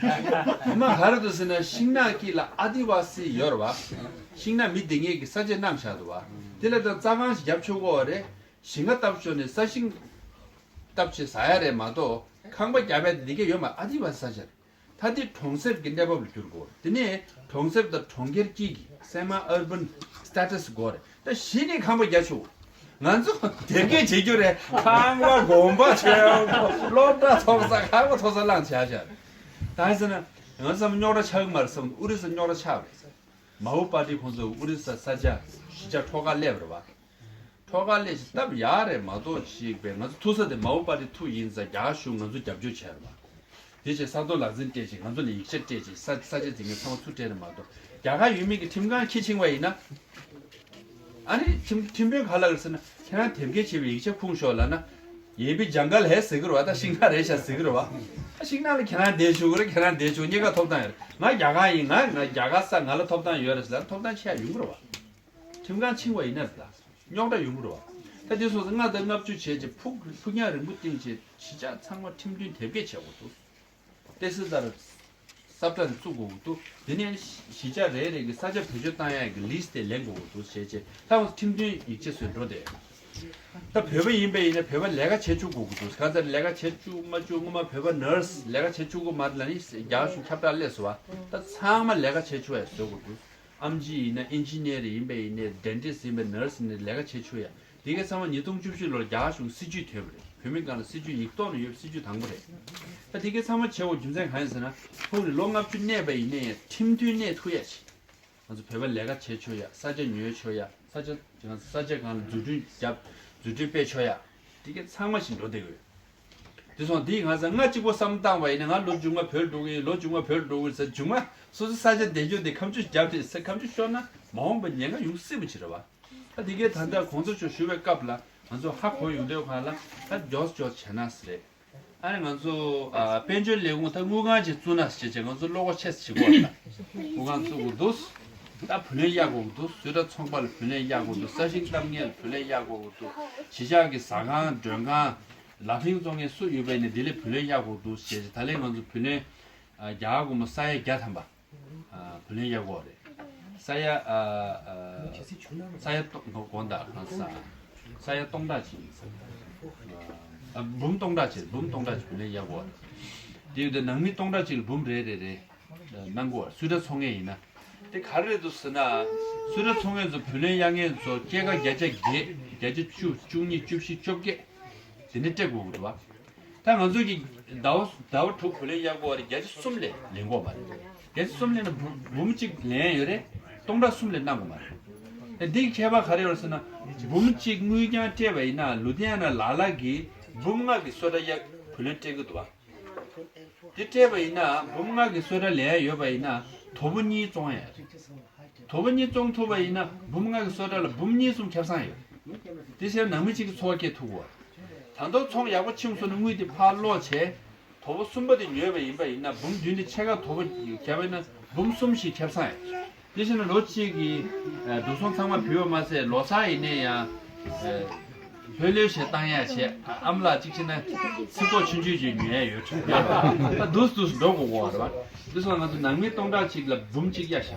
ངོ་མ་ག་རེ་འདུག་ཟེར་ན་ཤིང་ནགས་དཀྱིལ་ལ་ཨ་དི་ཝ་སི་ཡོད་རེད་བ། ཤིང་ནགས་མི་སྡོད་མཁན་གྱི་ས་ཆ་གནང་བཞག་འདུག་བ། དེ་ལ་ད་རྩྭ་ཁང་ཞིག་བརྒྱབ་ཆོག་གོ་རེད། ཞིང་ཁ་བཏབ་ཆོག་ནས་ས་ཞིང་བཏབ་བྱས་ཟ་ཡ་རེད་མ་གཏོགས་ཁང་པ་བརྒྱབ་ཡ་དེ་འདི་གས་ཡོད་མ། ཨ་དི་ཝ་སི་ས་ཆ་རེད། ད་འདི་གྲོང་གསེབ་ཀྱི་གནས་བབ་ལ་འགྱུར་དགོས། དེ་ནས་གྲོང་གསེབ་དང་གྲོང་ཁྱེར་གཅིག་གི་སེ་མ་ཨར་བན་སི་ཊེ་ཊ་སི་དགོས་རེད། ད་གཞི་ནས་ཁང་པ་རྒྱག་ཆོག་ང་ཚོ་དེབ་སྐྱེལ་བྱེད་རྒྱུ་རེད། ཁང་པ་དགོན་པ་ཆོས་སློབ་གྲྭ་ཐོབ་ས་ཁང་པ་ཐོབ་ས་བླངས་བྱ་བྱ། ད་ཡིན་ཟེར་ན་ང་ཚོ་རྙོག་དྲ་ཆགས་ཀྱི་མ་རེད་བསམ། ཨོ་རི་ས་རྙོག་དྲ་ཆགས་པ་རེད། མའོ་པ་ཏི་ཁོང་ཚོ་ཨོ་རི་ས་ས་ཆ་གཞིས་ཆགས་ཁྲོ་ཁ་སླེབས་རེད་བ། ཁྲོ་ཁ་སླེབས་ཤིག་སྟབས་ཡག་རེད་མ་གཏོགས་ཞིག་པས་ང་ཚོ་ཐུག་ས་དེ་མའོ་པ་ཏི་ཐུག་ཡིན་ཙང་རྒྱ་གར་གཞུང་ང་ཚོ་རྒྱབ་སྐྱོར་བྱས་རེད་བ། དེ་བྱས་ས་ཐོག་ལག་འཛིན་སྤྲད་ཅིག་ང་ཚོ་ལ་ཡིག་ཆ་སྤྲད་ཅིག་ས་ས་ཆ་འཛིན་མཁན་ཚང་མ་ཚུར་སྤྲད་རེད་མ་གཏོགས་རྒྱ་གར་ཡུལ་མི་གི་ཁྲིམས་ཁང་ཁྱི་ཆིང་བ་ཡིན་ན། ཨ་ནི་ཁྲིམས་ཁྲིམས་དཔོན་ག་ལ་གི་ཟེར་ན་ཁྱེད་རང་དེབ་སྐྱེལ་བྱས་པའི་ཡིག་ཆ་ཕུང་ཤོག་ལབ་ན། ཡེ་བི་ཇང་གལ་ཧེ་ཟེར་གི་རེད་བ། ད་ཤིང་ནགས་རེད་ཤག་ཟེར་གི་རེད་བ། ད་ཤིང་ནགས་ལ་ཁྱེད་རང་བསྡད་ཆོག་གི་རེད། ཁྱེད་རང་བསྡད་ཆོག་གཉིས་ཀ་ཐོབ་ཐང་ཡོད་རེད། ང་རྒྱ་གར་ཡིན། ང་ང་རྒྱ་གར་ས་ང་ལ་ཐོབ་ཐང་ཡོད་རེད་ཟེར་ན་ཐོབ་ཐང་ཆེ་ཡ་ཡོང་གི་རེད་བ། ཁྲིམས་ཁང་ཕྱིན་པ་ཡིན་ན་རེད་ད། རྙོག་དྲ་ཡོང་གི་རེད་བ། ད་དེ་སོང་ཙང་ལྔ་དང་ལྔ་བཅུ་བྱས་རྗེས་ཕུགས་ཕུགས་རྒྱང་རིང་པོ་བཏིང་བྱས་གཞིས་ཆགས་ཚང་མ་ཁྲིམས་མཐུན་དེབ་སྐྱེལ་བྱེད་དགོས་འདུག་ཏེ་སི་དར། ས་བཀྲ་དེ་བཙུགས་དགོས་ཀྱི་འདུག་དེ་ནས་གཞིས་ཆགས་རེ་རེ་གི་ས་ཆ་བེད་སྤྱོད་བཏང་ཡག་གི་ལིས་དེ་ལེན་དགོས་ཀྱི་འདུག་ཞེས་བྱས་ད་ཁྲིམས་མཐུན་ཡིག་ཆ་བཟོས་འགྲོ་བསྡད། ད་བོད་པ་ཡིན་པ་ཡིན་ན་བོད་པ་ལས་ཀ་བྱེད་བཅུག་དགོས་ཀྱི་འདུག་གང་ལྟར་ལས་ཀ་བྱེད་བཅུག་མ་བཅུག་སྔོན་མ་བོད་པ་ནར་སི་ལས་ཀ་བྱེད་བཅུག་གི་མ་རེད་ལབ་ནས་རྒྱ་གཞུང་ཁྱབ་བསྒྲགས་སླེབས་སོང་བ། ད་ཚང་མ་ལས་ཀ་བྱེད་བཅུག་ཡ་བཟོ་དགོས་འདུག་ཨེམ་ཆི་ཡིན་ན་ཨིན་ཇི་ནི་ཡར་ཡིན་པ་ཡིན་ནའི་ཌེན་ཊིསི་ཡིན་པའི་ནར་སི་ཡིན་ནའི་ལས་ཀ་བྱེད་བཅུག་ཡ། དེ་གའི་ཚང་མ་ཉིས་སྟོང་བཅུ་བཞི་ལོར་རྒྱ་གཞུང་སྲིད་ཇུས་བཏོན་པ་རེད། བོད་མི་སྒང་ལ་སྲིད་ཇུས་ཡིག་ཐོག་ནས་ཡོད་པའི་སྲིད་ཇུས་དང་པོ་རེད། ད་དེ་གའི་ཚང་མ་བྱེད་དགོས་རྒྱུ་མཚན་གང་ཡིན་ཟེར་ན། ཕུགས་ནས་ལོ་ལྔ་བཅུ་གནས་པ་ཡིན་ནའི་ཁྲིམས་མཐུན་གནས་ཐུབ་ཡ་ཆེད། ང་ཚོ་བོད་པ་ལས་ཀ་བྱེད་ཆོག་ཡ། ས་ཆ་ཉོ་ཆོག་ཡ། ས་ཆ་ང་ཚོ་ས་ཆ་སྒང་ལ་འཛུགས་སྐྲུན་རྒྱབ་འཛུགས་སྐྲུན་སྤེལ་ཆོག་ཡ། དེ་གའི་ཚང་མ་ཞིག་འགྲོ་བསྡད་ཡོད། དེ་སོང་དེའི་ང་ཚོ་ང་གཅིག་པོ་བསམ་བཏང་བ་ཡིན་ན་ང་ལོ་མཇུག་མ་བོད་འགྲོ་གི་ཡིན། ལོ་མཇུག་མ་བོད་འགྲོ་གི་ཡིན་ཟེར། མཇུག་མ་སོ་སོ་ས་ཆ་འདེད་རྒྱུ་དེ་ཁ་མཆུ་བརྒྱབ་དེ་ས་ཁ་མཆུ་ཤོར་ན་མ་འོངས་པ་ཉེན་ཁ་ཡོང་སྲིད་པ་ཅིག་རེད་བ། ད་དེ་གའི་ད་ལྟ་གོང་ས་མཆོག་ཞུ་བའི་སྐབས་ལ་ང་ཚོ་ཧ་གོ་ཡོང་དུས་གང་ལ་ད་མགྱོགས་མགྱོགས་བྱས་ན་ཟེར་རེད། ཨ་ནི་ང་ཚོ་ཨ་དཔལ་འབྱོར་ལས་ཁུངས་ད་དངུལ་ཁང་ཅིག་བཙུགས་ན་ཟེར་བྱས་ང་ཚོ་བློ་ཁོག་ཆེ་ཙམ་བྱེད་དགོས་ལ། དངུལ་ཁང་བཙུགས་དགོས་འདུག་ད་བུ་ལོན་གཡར་དགོས་འདུག་སུ་འདྲ་ཚོང་པ་ལ་བུ་ལོན་གཡར་དགོས་འདུག་ས་ཞིང་གཏམ་ངན་ལ་བུ་ལོན་གཡར་དགོས་འདུག་གཞིས་ཆགས་ཀྱི་ཟ་ཁང་མགྲོན་ཁང་ལ་ཕིང་བཙོང་མཁན་སུ་ཡོད་པ་ཡིན་ན་དེ་ལ་བུ་ལོན་གཡར་དགོས་འདུག་ཟེར་བྱས་ད་ལན་ང་ཚོ་བུ་ལོན་ཨ་རྒྱ་གར་སྒོར་མོ་ས་ཡ་བརྒྱ་ཐམ་པ། བུ་ལོན་གཡར་དགོས་རེད། ས་ཡ་ས་ཡ་སྟོང་དགོངས་དག་ཁང་ས་ས་ཡ་སྟོང་ཕྲག་གཅིག་འབུམ་སྟོང་ཕྲག་གཅིག་འབུམ་སྟོང་ཕྲག་གཅིག་བུ་ལོན་གཡར་དགོས་རེད། དེ་ཡོད་དུས་ནང་མི་སྟོང་ཕྲག་གཅིག་ལ་འབུམ་རེ་རེ་རེ་གནང་དགོས་རེད། སུ་འདྲ་ཚོང་མཁན་ཡིན་ན། དེ་ག་རེ་རེད་འདུག་ཟེར་ན། སུ་འདྲ་ཚོང་མཁན་ཚོ་བུ་ལོན་གཡར་མཁན་ཚོ་སྐྱེད་ཀ་བརྒྱ་ཆ་བརྒྱད་བརྒྱ་ཆ་བཅུ་བཅུ་གཉིས་བཅུ་བཞི་བཅོ་བརྒྱད་དེ་འདྲ་སྤྲད་དགོས་ཀྱི་འདུག་བ། ད་ང་ཚོ་གི་ཟླ་བ་ཟླ་བ་དྲུག་བུ་ལོན་གཡར་དགོས་རེད། བརྒྱ་ཆ་གསུམ་ལས་ལེན་དགོས་མ་རེད། བརྒྱ་ཆ་གསུམ་ལེན་ན་འབུམ་འབུམ་གཅིག་ལེན་ཡོད་རེད། སྟོང་ཕྲག་གསུམ་ལས་གནང་དགོས་མ་རེད། ད་འདི་གི་ཁྱད་པར་ག་རེ་ཡོད་ཟེར་ན། འབུམ་གཅིག་དངུལ་རྐྱང་སྤྲད་པ་ཡིན་ན་ལུ་དྷི་ཡ་ན་ལ་ལ་གིས་འབུམ་ལྔ་གི་སོ་ཊ་གཡར་བུ་ལོན་སྤྲད་ཀྱི་འདུག་བ། དེ་སྤྲད་པ་ཡིན་ན་འབུམ་ལྔ་གི་སོ་ཊ་ལེན་ཡ་ཡོད་པ་ཡིན་ན་དོ་པོ་གཉིས་བཙོང་ཡ་རེད། དོ་པོ་གཉིས་བཙོང་ཐུབ་པ་ཡིན་ན་འབུམ་ལྔ་གི་སོ་ཊ་ལ་འབུམ་གཉིས་གསུམ་ཁེ་བཟང་ཡོད། དེ་བྱས་ནང་མི་གཅིག་གི་འཚོ་བ་སྐྱེལ་ཐུབ་ཀྱི་ཡོད་རེད། ད་དུང་ཚོང་ཡག་པོ་ཕྱིན་སོང་ན་དངུལ་དེ་ཕར་སློག་བྱས། དོ་པོ་གསུམ་པ་དེ་ཉོས་པ་ཡིན་པ་ཡིན་ན་འབུམ་བདུན་དེ་ཕྱེད་ཀ་དོ་པོ་བརྒྱབ་པ་ཡིན་ན་འབུམ་གསུམ་ཞིག་ཁེ་བཟང་ཡོད། དེ་བཞིན་ལོ་གཅིག་གི་ཨ་འགྲོ་སོང་ཚང་མ་བུད་པ་མ་ཟད་ལོ་གསར་ཡིན་ནའི་ཡང་ཨ་ལྷོད་ལྷོད་བྱས་བཏང་ཡ་བྱས། ཨ་ཨ་མ་ལགས་གཅིག་བྱས་ན་ཚིག་གོ་ཆུང་ཆུང་ཅིག་ཉོ་ཡ་ཡོད་དྲན་ཡ། ད་འདུག་སེ་འདུག་སེ་འགྲོ་དགོས་ཀྱི་ཡོད་རེད་བ། དེ་སོང་ང་ཚོ་ནང་མི་སྟོང་ཕྲག་གཅིག་ལ་འབུམ་གཅིག་གཡར་ཤག་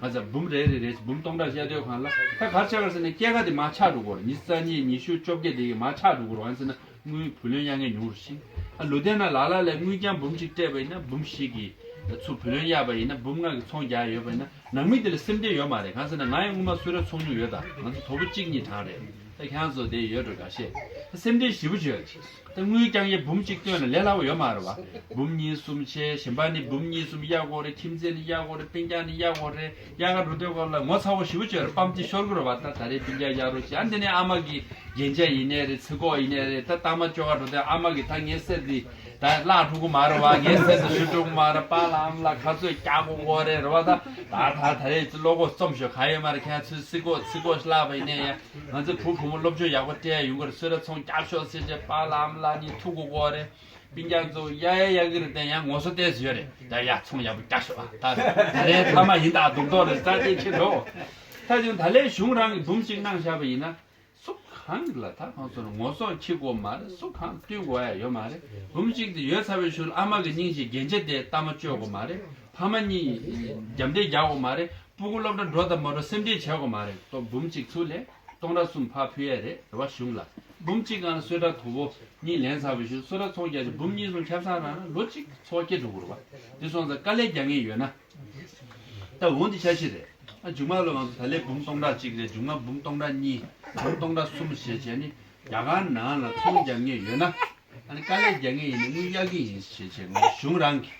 ང་ཚོ་འབུམ་རེ་རེ་རེ་འབུམ་སྟོང་ཕྲག་གཡར་དུས་གང་ལ་ད་ག་རེ་ཆགས་ཀྱི་རེད་ཟེར་ན་སྐྱེད་ཀ་དེ་མར་ཆག་འགྲོ་གི་ཡོད་རེད། ཉི་ཤུ་རྩ་གཉིས་ཉི་ཤུ་བཅོ་བརྒྱད་དེ་མར་ཆག་འགྲོ་གི་ཡོད་རེད། གང་ཟེར་ན། དངུལ་བུ་ལོན་གཡར་མཁན་ཉུང་རུ་ཕྱིན། ཨ་ལུ་དྷི་ཡ་ན་ལ་ལ་ལ་དངུལ་རྐྱང་འབུམ་གཅིག་སྤྲད་པ་ཡིན་ན་འབུམ་བཞི་གི་ཚུར་བུ་ལོན་གཡར་བ་ཡིན་ན་འབུམ་ལྔ་གི་ཚོང་རྒྱག་ཡོད་པ་ཡིན་ན་ནང་མི་དེ་ལ་སེམས་ཁྲལ་ཡོད་མ་རེད། གང་ཟེར་ན་ང་ཡང་སྔོན་མ་སུ་ར་ཚོང་མྱོང་ཡོད། ད་ང་ཚོ་དོ་པོ་གཅིག་གཉིས་གྲངས་རེད། ད་ཁྱེད་རང་ཚོ་དེ་ཡོད་འགྲོ་འགའ་ཤས་སེམས་ཁྲལ་ཞེ་པོ་ཅིག་ཡོད་རེད། ད་དངུལ་རྐྱང་གཡར་འབུམ་གཅིག་བཏོན་ན་ལས་སླ་པོ་ཡོད་མ་རེད་བ། འབུམ་གཉིས་གསུམ་བྱས་གཞན་པ་ནི་འབུམ་གཉིས་གསུམ་གཡར་དགོས་རེད། ཁྱིམ་མཚེས་ནི་གཡར་དགོས་རེད། སྤུན་ཀྱག་ནི་གཡར་དགོས་རེད། གཡར་ག་འགྲོ་དུས་སྐོར་ལ་ངོ་ཚ་བོ་ཞེ་པོ་ཅིག་ཡོད་རེད། པམ་ཅིག་ཤོར་གི་རེད་བ། ད་ད་རེས་སྤུན་ཀྱག་གཡར་རོགས་བྱེད། ཨ་འདི་ནས་ཨ་མ་གི་རྒྱན་ཆ་ཡིན་ནའི་རེད། ཚིག་གོ་ཡིན་ནའི་རེད། ད་རྟགས་མ་བཅོ་ག་འགྲོ་དུས་ཨ་མ་གི་ད་ངའི་གསེར་འདི་ད་བརླག་འགྲོ་གི་མ་རེད་བ། ངའི་གསེར་འདི་ཤོར་འགྲོ་གི་མ་རེད། པཱ་ལགས་ཨ་མ་ལགས་ཁ་ཚོད་རྒྱག་དགོས་གོ་རེད་རེད་བ། ད་ད་ད་ད་རེས་ཅི་བློ་ཁོག་རྩོམ་ཤོག་ག་ཡོད་མ་རེད། ཁྱེད་ཚོས་ཚིག་གོ་ཚིག་གོ་བརླག་པ་ཡིན་ནའི་ཡང་ང་ཚོའི་བུ་བུ་མོ་སློབ་སྦྱོང་ཡག་པོ་སྤྲད་ཡ་ཡོང་གི་རེད། སུ་ར་ཚོང་རྒྱག་ཤོག་ཟེར་བྱས་པཱ་ལགས་ཨ་མ་ལགས་གཉིས་ཐུག་དགོས་གོ་རེད། སྤུན་ཀྱག་ཚོ་གཡར་ཡ་གཡར་གི་རེད་དེ་ཡང་ངོ་སོ་ཏོག་ཙམ་ཡོད་རེད། ད་ཡ་ཚོང་ཡག་པོ་རྒྱག་ཤོག་ཨ། ད་ད་རེས་མཐའ་མ་ཡིན་ད་སྡུག་ཐོག་རེད། ས་དེ་ཁྱེར་འགྲོ། ད་ཅུང་ད་ལན་གཞུང་རང་གིས་འབུམ་གཅིག་གནང་བཞག་པ་ཡིན་ན་སུ་གང་གི་ལ་ད་ཁོང་ཚོ་ངོ་སོ་འཁྱེར་དགོས་མ་རེད། སུ་གང་བསྟུན་དགོས་ཡ་ཡོད་མ་རེད། འབུམ་གཅིག་དེ་ཡོད་ཚར་བའི་ཤུལ་ཨ་མ་གི་སྙིང་རྗེ་རྒྱན་ཆ་དེ་ལྟ་མ་བཅོས་དགོས་མ་རེད། ཕ་མ་གཉིས་རྒྱབ་འདེགས་རྒྱག་དགོས་མ་རེད། སྤུ་གུ་སློབ་གྲྭ་འགྲོ་དང་མ་འགྲོ་སེམས་ཁྲལ་བྱེད་དགོས་མ་རེད། ཏོ་འབུམ་གཅིག་ཚུར་ལེན། སྟོང་ཕྲག་གསུམ་ཕར་ཕུལ་ཡས་རེད་རེད་བ། གཞུང་ལ་འབུམ་གཅིག་སྒང་ལ་སོ་ཊ་དོ་པོ་གཉིས་ལེན་ཚར་བའི་ཤུལ་སོ་ཊ་ཚོང་རྒྱག་ཅིག་འབུམ་གཉིས་གསུམ་ཁྱབ་ཚང་རང་ལ་ལོ་གཅིག་འཚོ་བ་སྐྱེལ་འགྲོ་དགོས་རེད་བ། དེ་སོང་ཙང་དཀའ་ལས་རྒྱག་མཁན་ཡོད་ན། ད་འོང་དེ་འཆར་གཞི་རེད། ཨ་མཇུག་མ་ལ་ང་ཚོ་ད་ལས་འབུམ་སྟོང་ཕྲག་གཅིག་རེད། མཇུག་མ་འབུམ་སྟོང་ཕྲག་གཉིས། འབུམ་སྟོང་ཕྲག་གསུམ་ཞེས་བྱས་ནི་རྒྱ་གར་ནང་ལ་ཚོང་རྒྱག་མཁན་ཡོད་ན། ཨ་ནི་དཀའ་ལས་རྒྱག་མཁན་ཡིན་ན་དངུལ་གཡར་གྱི་ཡིན་ཞེས་བྱས་ང་གཞུང་རང་གིས་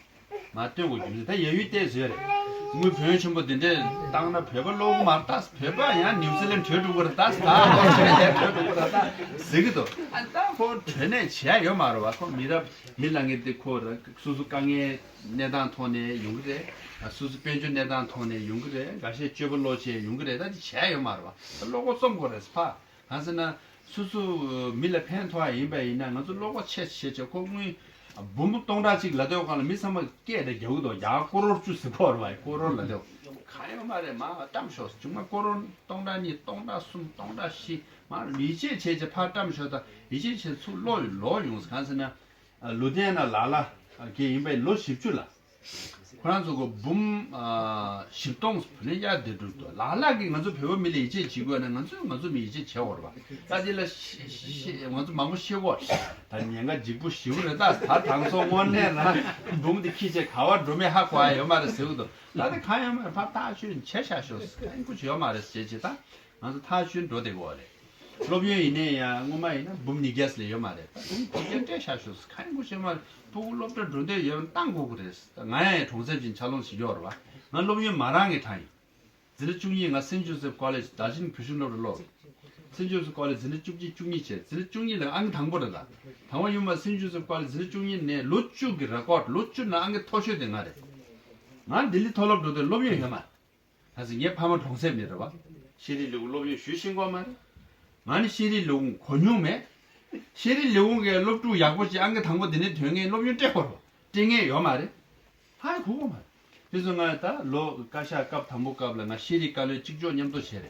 མར་སྟོན་དགོས་རྒྱུ་མཚན་ད་ཡ་ཡུལ་བལྟས་བཟོས་རེད། དངུལ་བུན་ཆེན་པོ་འདི་འདྲས་བཏང་ན་བོད་པ་བློ་ཁོག་མ་རེད། ད་བོད་པ་ཡང་ནིའུ་ཛི་ལན་བྲོས་འགྲོ་གི་རེད། ད་ད་ཨོ་སི་ཊེ་ལི་ཡ་བྲོས་འགྲོ་གི་རེད་ད་ཟེར་གི་འདུག་ཨ་ད་ཁོ་བྲོས་ནས་བྱས་ཡོད་མ་རེད་བ། ཁོ་མི་རབས་མི་ལ་ངེས་དེ་ཁོ་ར་སོ་སོ་དཀའ་ངལ་གནས་སྟངས་ཐོག་ནས་ཡོང་གི་རེད། སོ་སོ་དཔལ་འབྱོར་གནས་སྟངས་ཐོག་ནས་ཡོང་གི་རེད། འགའ་ཤས་སྤྱོད་པ་ལོག་བྱས་ཡོང་གི་རེད། ད་དེ་བྱས་ཡོད་མ་རེད་བ། ད་བློ་ཁོག་རྩོམ་དགོས་རེད་ཕ། གང་ཟེར་ན། སོ་སོ་མི་ལ་ཕན་ཐོགས་ཡ་ཡིན་པ་ཡིན་ན་ང་ཚོ་བློ་ཁོག་ཆེ་ཆེ་ཆེ་ཁོ་དངུལ་འབུམ་སྟོང་ཕྲག་གཅིག་ལ་ལྟོས་གང་ལ་མི་ཚང་མ་སྐད་དེ་རྒྱག་གི་འདུག་ཡ་ཀོ་རོར་བཅུ་ཟེར་གོ་ར་བ་ཡ་ཀོ་རོར་ལ་ལྟོས་གང་ཡོད་མ་རེད། མ་བཀྲམ་ཤོག་ཅུང་མ་ཀོ་རོར་སྟོང་ཕྲག་གཉིས་སྟོང་ཕྲག་གསུམ་སྟོང་ཕྲག་བཞི་མ་ཡིད་ཆེས་བྱས་བྱས་ཕར་བཀྲམ་ཤོག་ད་ཡིད་ཆེས་བྱས་ཚུར་ལོག་ཡོང་ལོག་ཡོང་གང་ཟེར་ན། ལུ་དྷི་ཡ་ན་ལ་ལ་གི་ཡིན་པའི་ལོ་བཞི་བཅུ་ལ། ཁོ་རང་ཚོ་གོ་འབུམ་ཨ་བཞི་སྟོང་བུ་ལོན་གཡར་བསྡད་འགྲོ་འདུག་ལ་ལ་གིས་ང་ཚོ་བོད་པ་མི་ལ་ཡིད་ཆེས་བྱེད་དགོས་ན་ང་ཚོས་ང་ཚོ་མི་ཡིད་ཆེས་བྱེད་དགོས་རེད་པ། ད་དེ་ལ་ཤི་ཤི་ང་ཚོ་མང་པོ་ཤི་གོ་ད་ཉེན་ཁ་ལྗིད་པོ་ཞེ་པོ་རེད། ད་ད་དང་སོ་དངོས་གནས་ན་འབུམ་དེ་ཁྱི་ཆེ་ག་བ་འགྲོ་མེད་ཧ་གོ་ཡ་ཡོད་མ་རེད་ཟེར་གི་འདུག་ད་དེ་གང་ཡོད་མ་རེད། ཕར་ཐག་ཆོད་བྱས་བཞག་ཤོག་ཁ་ཡིན་ཁུ་ཆེ་ཡོད་མ་རེད་ཟེར་བྱས་ད་ང་ཚོ་ཐག་ཆོད་འགྲོ་བསྡད་གི་རེད། སློབ་ཡོན་ཡིན་ནའི་ཡང་སྔོན་མ་ཡིན་ན་འབུམ་ཉིས་བརྒྱ་ལས་ཡོད་མ་རེད། འབུམ་བཞི་བརྒྱ་སྤྲད་བཞག་ཤོག་ཁ་ཡིན་ཁུ་ཆེ་མ་རེད། ཕྲུ་གུ་སློབ་གྲྭ་འགྲོ་འདོད་ཡོད་ན་བཏང་དགོས་ཀྱི་རེད། ང་ཡང་གྲོང་གསེབ་ཅིག་ཆགས་ལོངས་ཤིག་ཡོད་རེད་པ། ང་སློབ་ཡོན་མ་རག་ངས་དྲངས་ཡིན། འཛིན་གྲྭ་བཅུ་གཉིས་ང་སེན་ཇོ་སེབ་ཀོ་ལེཇ་དར་ཇི་ལིང་བོད་གཞུང་སློབ་གྲྭ་སློབ། སེན་ཇོ་སེབ་ཀོ་ལེཇ་འཛིན་གྲྭ་བཅུ་གཅིག་བཅུ་གཉིས་བྱས། འཛིན་གྲྭ་བཅུ་གཉིས་ལ་ཨང་ཀི་དང་པོ་རེད་ད། དང་པོ་ཡོང་བ་སེན་ཇོ་སེབ་ཀོ་ལེཇ་འཛིན་གྲྭ་བཅུ་གཉིས་ནས་ལོ་བཅུ་གི་རེ་ཀོཌ་ལོ་བཅུ་ནང་ཨང་ཀི་མཐོ་ཤོས་དེ་ང་རེད། ང་ལྡི་ལི་མཐོ་སློབ་འགྲོ་དུས་སློབ་ཡོན་ཡོད་མ་རེད། ད་ཚེ་ངའི་ཕ་མ་གྲོང་གསེབ་ནས་རེད་པ། ཤེས་རིག་ལས་ཁུངས་སློབ་ཡོན་ཞུས་ཤེས་ཀྱི་ཡོད་མ་རེད། ང་ནི་ཤེས་རིག་ལས་ཁུངས་གོ་མྱོང་མེད། ཤེས་རིག་ལས་ཁུངས་ཀྱི་སློབ་ཕྲུག་ཡག་པོ་ཅིག་ཨང་ཀི་དང་པོ་དེ་ནས་ཐོན་མཁན་སློབ་ཡོན་སྤྲད་དགོས་རེད་པ། སྤྲད་མཁན་ཡོད་མ་རེད། ཧ་གོ་གི་མ་རེད། དེ་ཚོ་ང་ད་ལོ་བཀའ་ཤག་སྐབས་དང་པོ་སྐབས་ལ་ང་ཤེས་རིག་བཀའ་བློན་གཅིག་ལྕོགས་མཉམ་དུ་བྱས་རེད།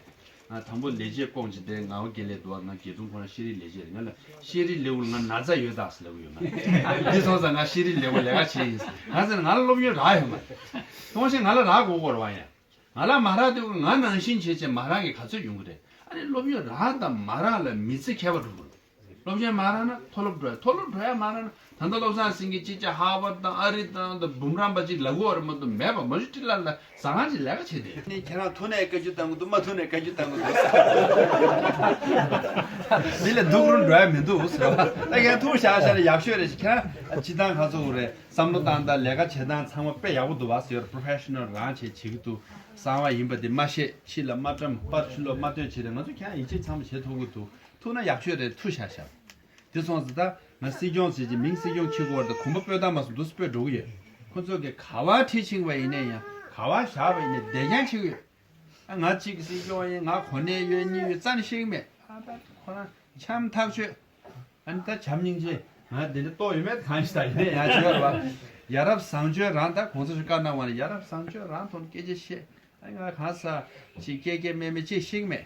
ང་དང་པོ་ལས་བྱེད་སྐོང་བྱེད་དེ་ང་བ་དགེ་ལས་འདུག་ང་དགེ་ཐུང་ཁོ་རང་ཤེས་རིག་ལས་བྱེད་རེད། ང་ལ་ཤེས་རིག་ལས་ཁུངས་ལ་ང་ན་ཚ་ཡོད་ད་ཟེར་ལབ་གི་ཡོད་ང་། འདི་སོང་ཙང་ང་ཤེས་རིག་ལས་ཁུངས་ལས་ཀ་བྱེད་ཡིན་ཟེར། ང་ཟེར་ང་ལ་སློབ་ཡོན་རག་ཡོད་མ་རེད། ཐོང་ཤེས་ང་ལ་རག་དགོས་གོ་རེད་པ་ཡ། ང་ལ་མ་རག་དུས་ང་ནང་བཞིན་བྱེད་བྱེད་མ་རག་གི་ག་ཚོད་ཡོང་གི་རེད། ཨ་ནི་སློབ་ཡོན་རག་དང་མ་རག་ལ་མི་ཚེ་ཁྱད་པར་འགྲོ་གི་རེད། སློབ་ཆེན་མ་རག་ན་མཐོ་སློབ་འགྲོ་ཡ། མཐོ་སློབ་འགྲོ་ཡ་མ་རག་ན་ད་ལྟ་བློ་བཟང་སེང་གེ་ཅིག་ཅིག་ཧར་ཝརཌ་དང་ཨ་རི་དང་དང་འབུམ་རམས་པ་ཅིག་ལབ་དགོས་རེད་མ་གཏོགས་མེད་པ། མ་གཞི་ཏི་ལ་ལ་ཟ་ཁང་ཅིག་ལས་ཀ་བྱེད་དེ། ནི་ཁྱེད་རང་ཐུག་ནས་བཀའ་བཀྱོན་བཏང་གི་འདུག་མ་ཐུག་ནས་བཀའ་བཀྱོན་བཏང་གི་འདུག་མི་ལ་སྡུག་རུ་འགྲོ་ཡ་མི་འདུག་ཟེར་བ། ད་ཡང་ཐུག་བཞག་བཞག་ནས་ཡག་ཤོས་རེད། ཁྱེད་རང་སྤྱི་བཏང་ག་ཚོད་རེད། བསམ་བློ་བཏང་སྟངས་ལས་ཀ་བྱེད་སྟངས་ཚང་མ་དཔེ་ཡག་པོ་འདུག་བ་ཟེར། པོ་རོ་ཕེ་ཤི་ནལ་རང་བྱེད་བྱེད་ཀྱི་འདུག་གསང་བ་ཡིན་པ་དེ་མ་བཤད། ཕྱི་ལ་མ་བཀྲམ། པར་ཕྱི་ལོགས་མ་སྟོན་བྱེད་རེད། ང་ཚོ་ཁྱེད་རང་ཡིད་ཆེས་ཚང་མ་བྱེད་ཐུབ་ཀྱི་འདུག་ཐུག་ན་ཡག་ཤོས་རེད། ཐུག་བཞག་བཞག་དེ་སོང་ཙང་ད་ང་སྲིད་སྐྱོང་ཟེར་གྱི་མིང་སྲིད་སྐྱོང་ཁྱེར་དགོས་རེད། ད་གོམ་པ་སྤོས་སྟངས་མ་སོང་འདུག་སྤོས་འགྲོ་གི་ཡོད། ཁོ་ཚོ་གི་ག་བ་ཁྲིད་ཕྱིན་པ་ཡིན་ནའི་ཡང་། ག་བ་བཞག་པ་ཡིན་ནའི་བདེ་རྐྱང་བྱེད་ཀྱི་ཡོད། ཨ་ང་གཅིག་སྲིད་སྐྱོང་ཡིན། ང་གོ་གནས་ཡོད་གཉིས་ཡོད་རྩ་ནས་ཤེས་ཀྱི་མེད། ཨ་ད་ཁོ་རང་འཆམ་ཐག་ཆོད། ཨ་ནི་ད་བྱམས་སྙིང་རྗེ་ང་འདི་འདྲ་ལྟོ་ཡོད་མེད་གང་ཞིག་ད་ཡིན་ནའི་ཡང་བྱེད་པ་རེད་པ། ཡ་རབས་བཟང་སྤྱོད་རང་ད་གོང་ས་མཆོག་བཀའ་གནང་བ་ནི་ཡ་རབས་བཟང་སྤྱོད་རང་ཐོག་ནས་སྐད་ཆ་བཤད། ཨ་ང་གང་ཟག་ཅིག་སྐད་སྐད་མེད་མེད་ཅིག་ཤེས་ཀྱི་མེད།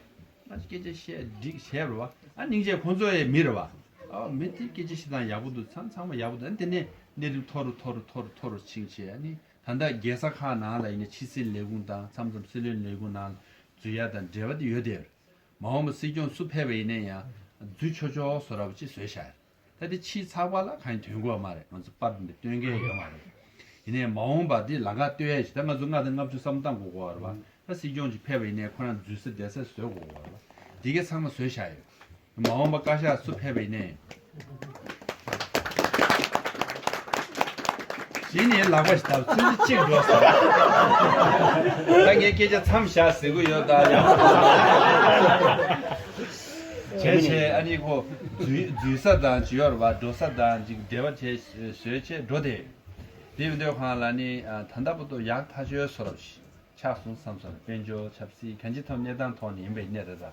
ང་ཅིག་སྐད་ཆ་བཤད་འགྲིག་བྱས་པ་རེད་པ། ཨ་སྙིང་རྗེ་ཁོང་ཚོ་ཡི་མི་རེད་པ། ཨ་མི་དེ་སྐད་ཆ་བཤད་སྟངས་ཡག་པོ་འདུག་ཚང་ཚང་མ་ཡག་པོ་འདུག་ཨ་དེ་ནས་གནས་རིམ་མཐོ་རུ་མཐོ་རུ་མཐོ་རུ་མཐོ་རུ་ཕྱིན་བྱས། ཨ་ནི་ད་ལྟ་རྒྱལ་ས་ཁག་ནང་ལ་ཡིན་ན་ཕྱི་སྲིད་ལས་ཁུངས་དང་མཚམས་མཚམས་སྲིད་བློན་ལས་ཁུངས་ནང་འཛུལ་ཡ་དང་འབྲེལ་བ་དེ་ཡོད་དེ། མ་འོངས་པ་སྲིད་སྐྱོང་སུ་ཕེབས་པ་ཡིན་ན་ཡང་འཛུལ་ཆོག་ཆོག་བཟོ་འདྲ་པོ་ཅིག་བཟོས་བཞག་ད་དེ་ཕྱིའི་ཚགས་པར་ལ་གང་ཡང་ཐོན་གྱི་ཡོད་མ་རེད། ང་ཚོ་པར་འདི་སྟོན་མཁན་ཡོད་མ་རེད། ཡིན་ནའི་མ་འོངས་པ་འདི་ལམ་ཁ་སྟོན་ཡས་ཞིག་ད་ང་ཚོ་ལྔ་དང་ལྔ་བཅུ་བསམ་བློ་བཏང་དགོས་ཀྱི་ཡོད་རེད་པ། ད་སྲིད་སྐྱོང་ཅིག་ཕེབས་པ་ཡིན་ནའི་ཁོ་རང་འཛུལ་ས་བསྡད་ས་བཟོ་དགོས་ཀྱི་ཡོད་རེད་པ། འདི་གའི་ཚང་མ་བཟོས་བཞག་ཡོད། མ་འོངས་པ་བཀའ་ཤག་སུ་ཕེབས་པ་ཡིན་ནའི། གཞི་ནས་ལག་པ་ཞིག་བརྡབ་ཚོད་འདི་གཅིག་འགྲོ་སོང་། ད་ངས་སྐད་ཆ་མཚམས་བཞག་ཟེར་གྱི་ཡོད་ད་ཡང་། བྱས་བྱས་ཨ་ནི་ཁོ་འཛུལ་འཛུལ་ས་དང་ཅི་ཡོད་རེད་པ། འགྲོ་ས་དང་ཅིག་འབྲེལ་བ་བྱས་བཟོས་བྱས་འགྲོ་དེ། དེ་ཡིན་དུས་ཁོང་ལ་ནི་ད་ལྟ་བར་དུ་ཡག་ཐག་ཆོད་བཟོ་འདྲ་ཞིག་ཆགས་སོང་བསམ་སོང་། དཔལ་འབྱོར་ཆབ་སྲིད་གང་ཅི་ཐོག་གནས་སྟངས་ཐོག་ནས་ཡིན་པ་ཡིན་ནའི་རེད་ད།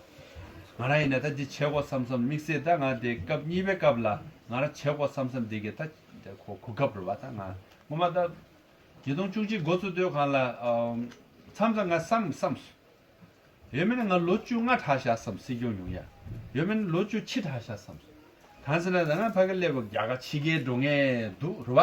ང་རང་ཡིན་ནའི་ད་འདི་བྱེད་དགོས་བསམ་བསམ་དམིགས་བསལ་ད་ང་དེ་སྐབས་གཉིས་པའི་སྐབས་ལ་ང་རང་བྱེད་དགོས་བསམ་བསམ་འདི་གི་ད་གོ་གོ་སྐབས་རེད་པ། ད་ང་ངོ་མ་ད་ཉིས་སྟོང་བཅུ་གཅིག་འགོ་ཚུགས་དུས་སྒང་ལ་མཚམས་མཚམས་ང་བསམ་བསམ་སོང་། ཡོད་མེད་ན་ང་ལོ་བཅུ་ལྔ་དྲག་ཤག་བསམ། སྲིད་སྐྱོང་ཡོང་ཡ། ཡོད་མེད་ན་ལོ་བཅུ་ཕྱི་དྲག་ཤག་བསམ། གང་ཟེར་ན་ད་ང་ཕ་གི་སླེབས་པ་རྒྱ་གར་ཕྱི་རྒྱལ་འགྲོ་མཁན་འདུག་རེད་པ།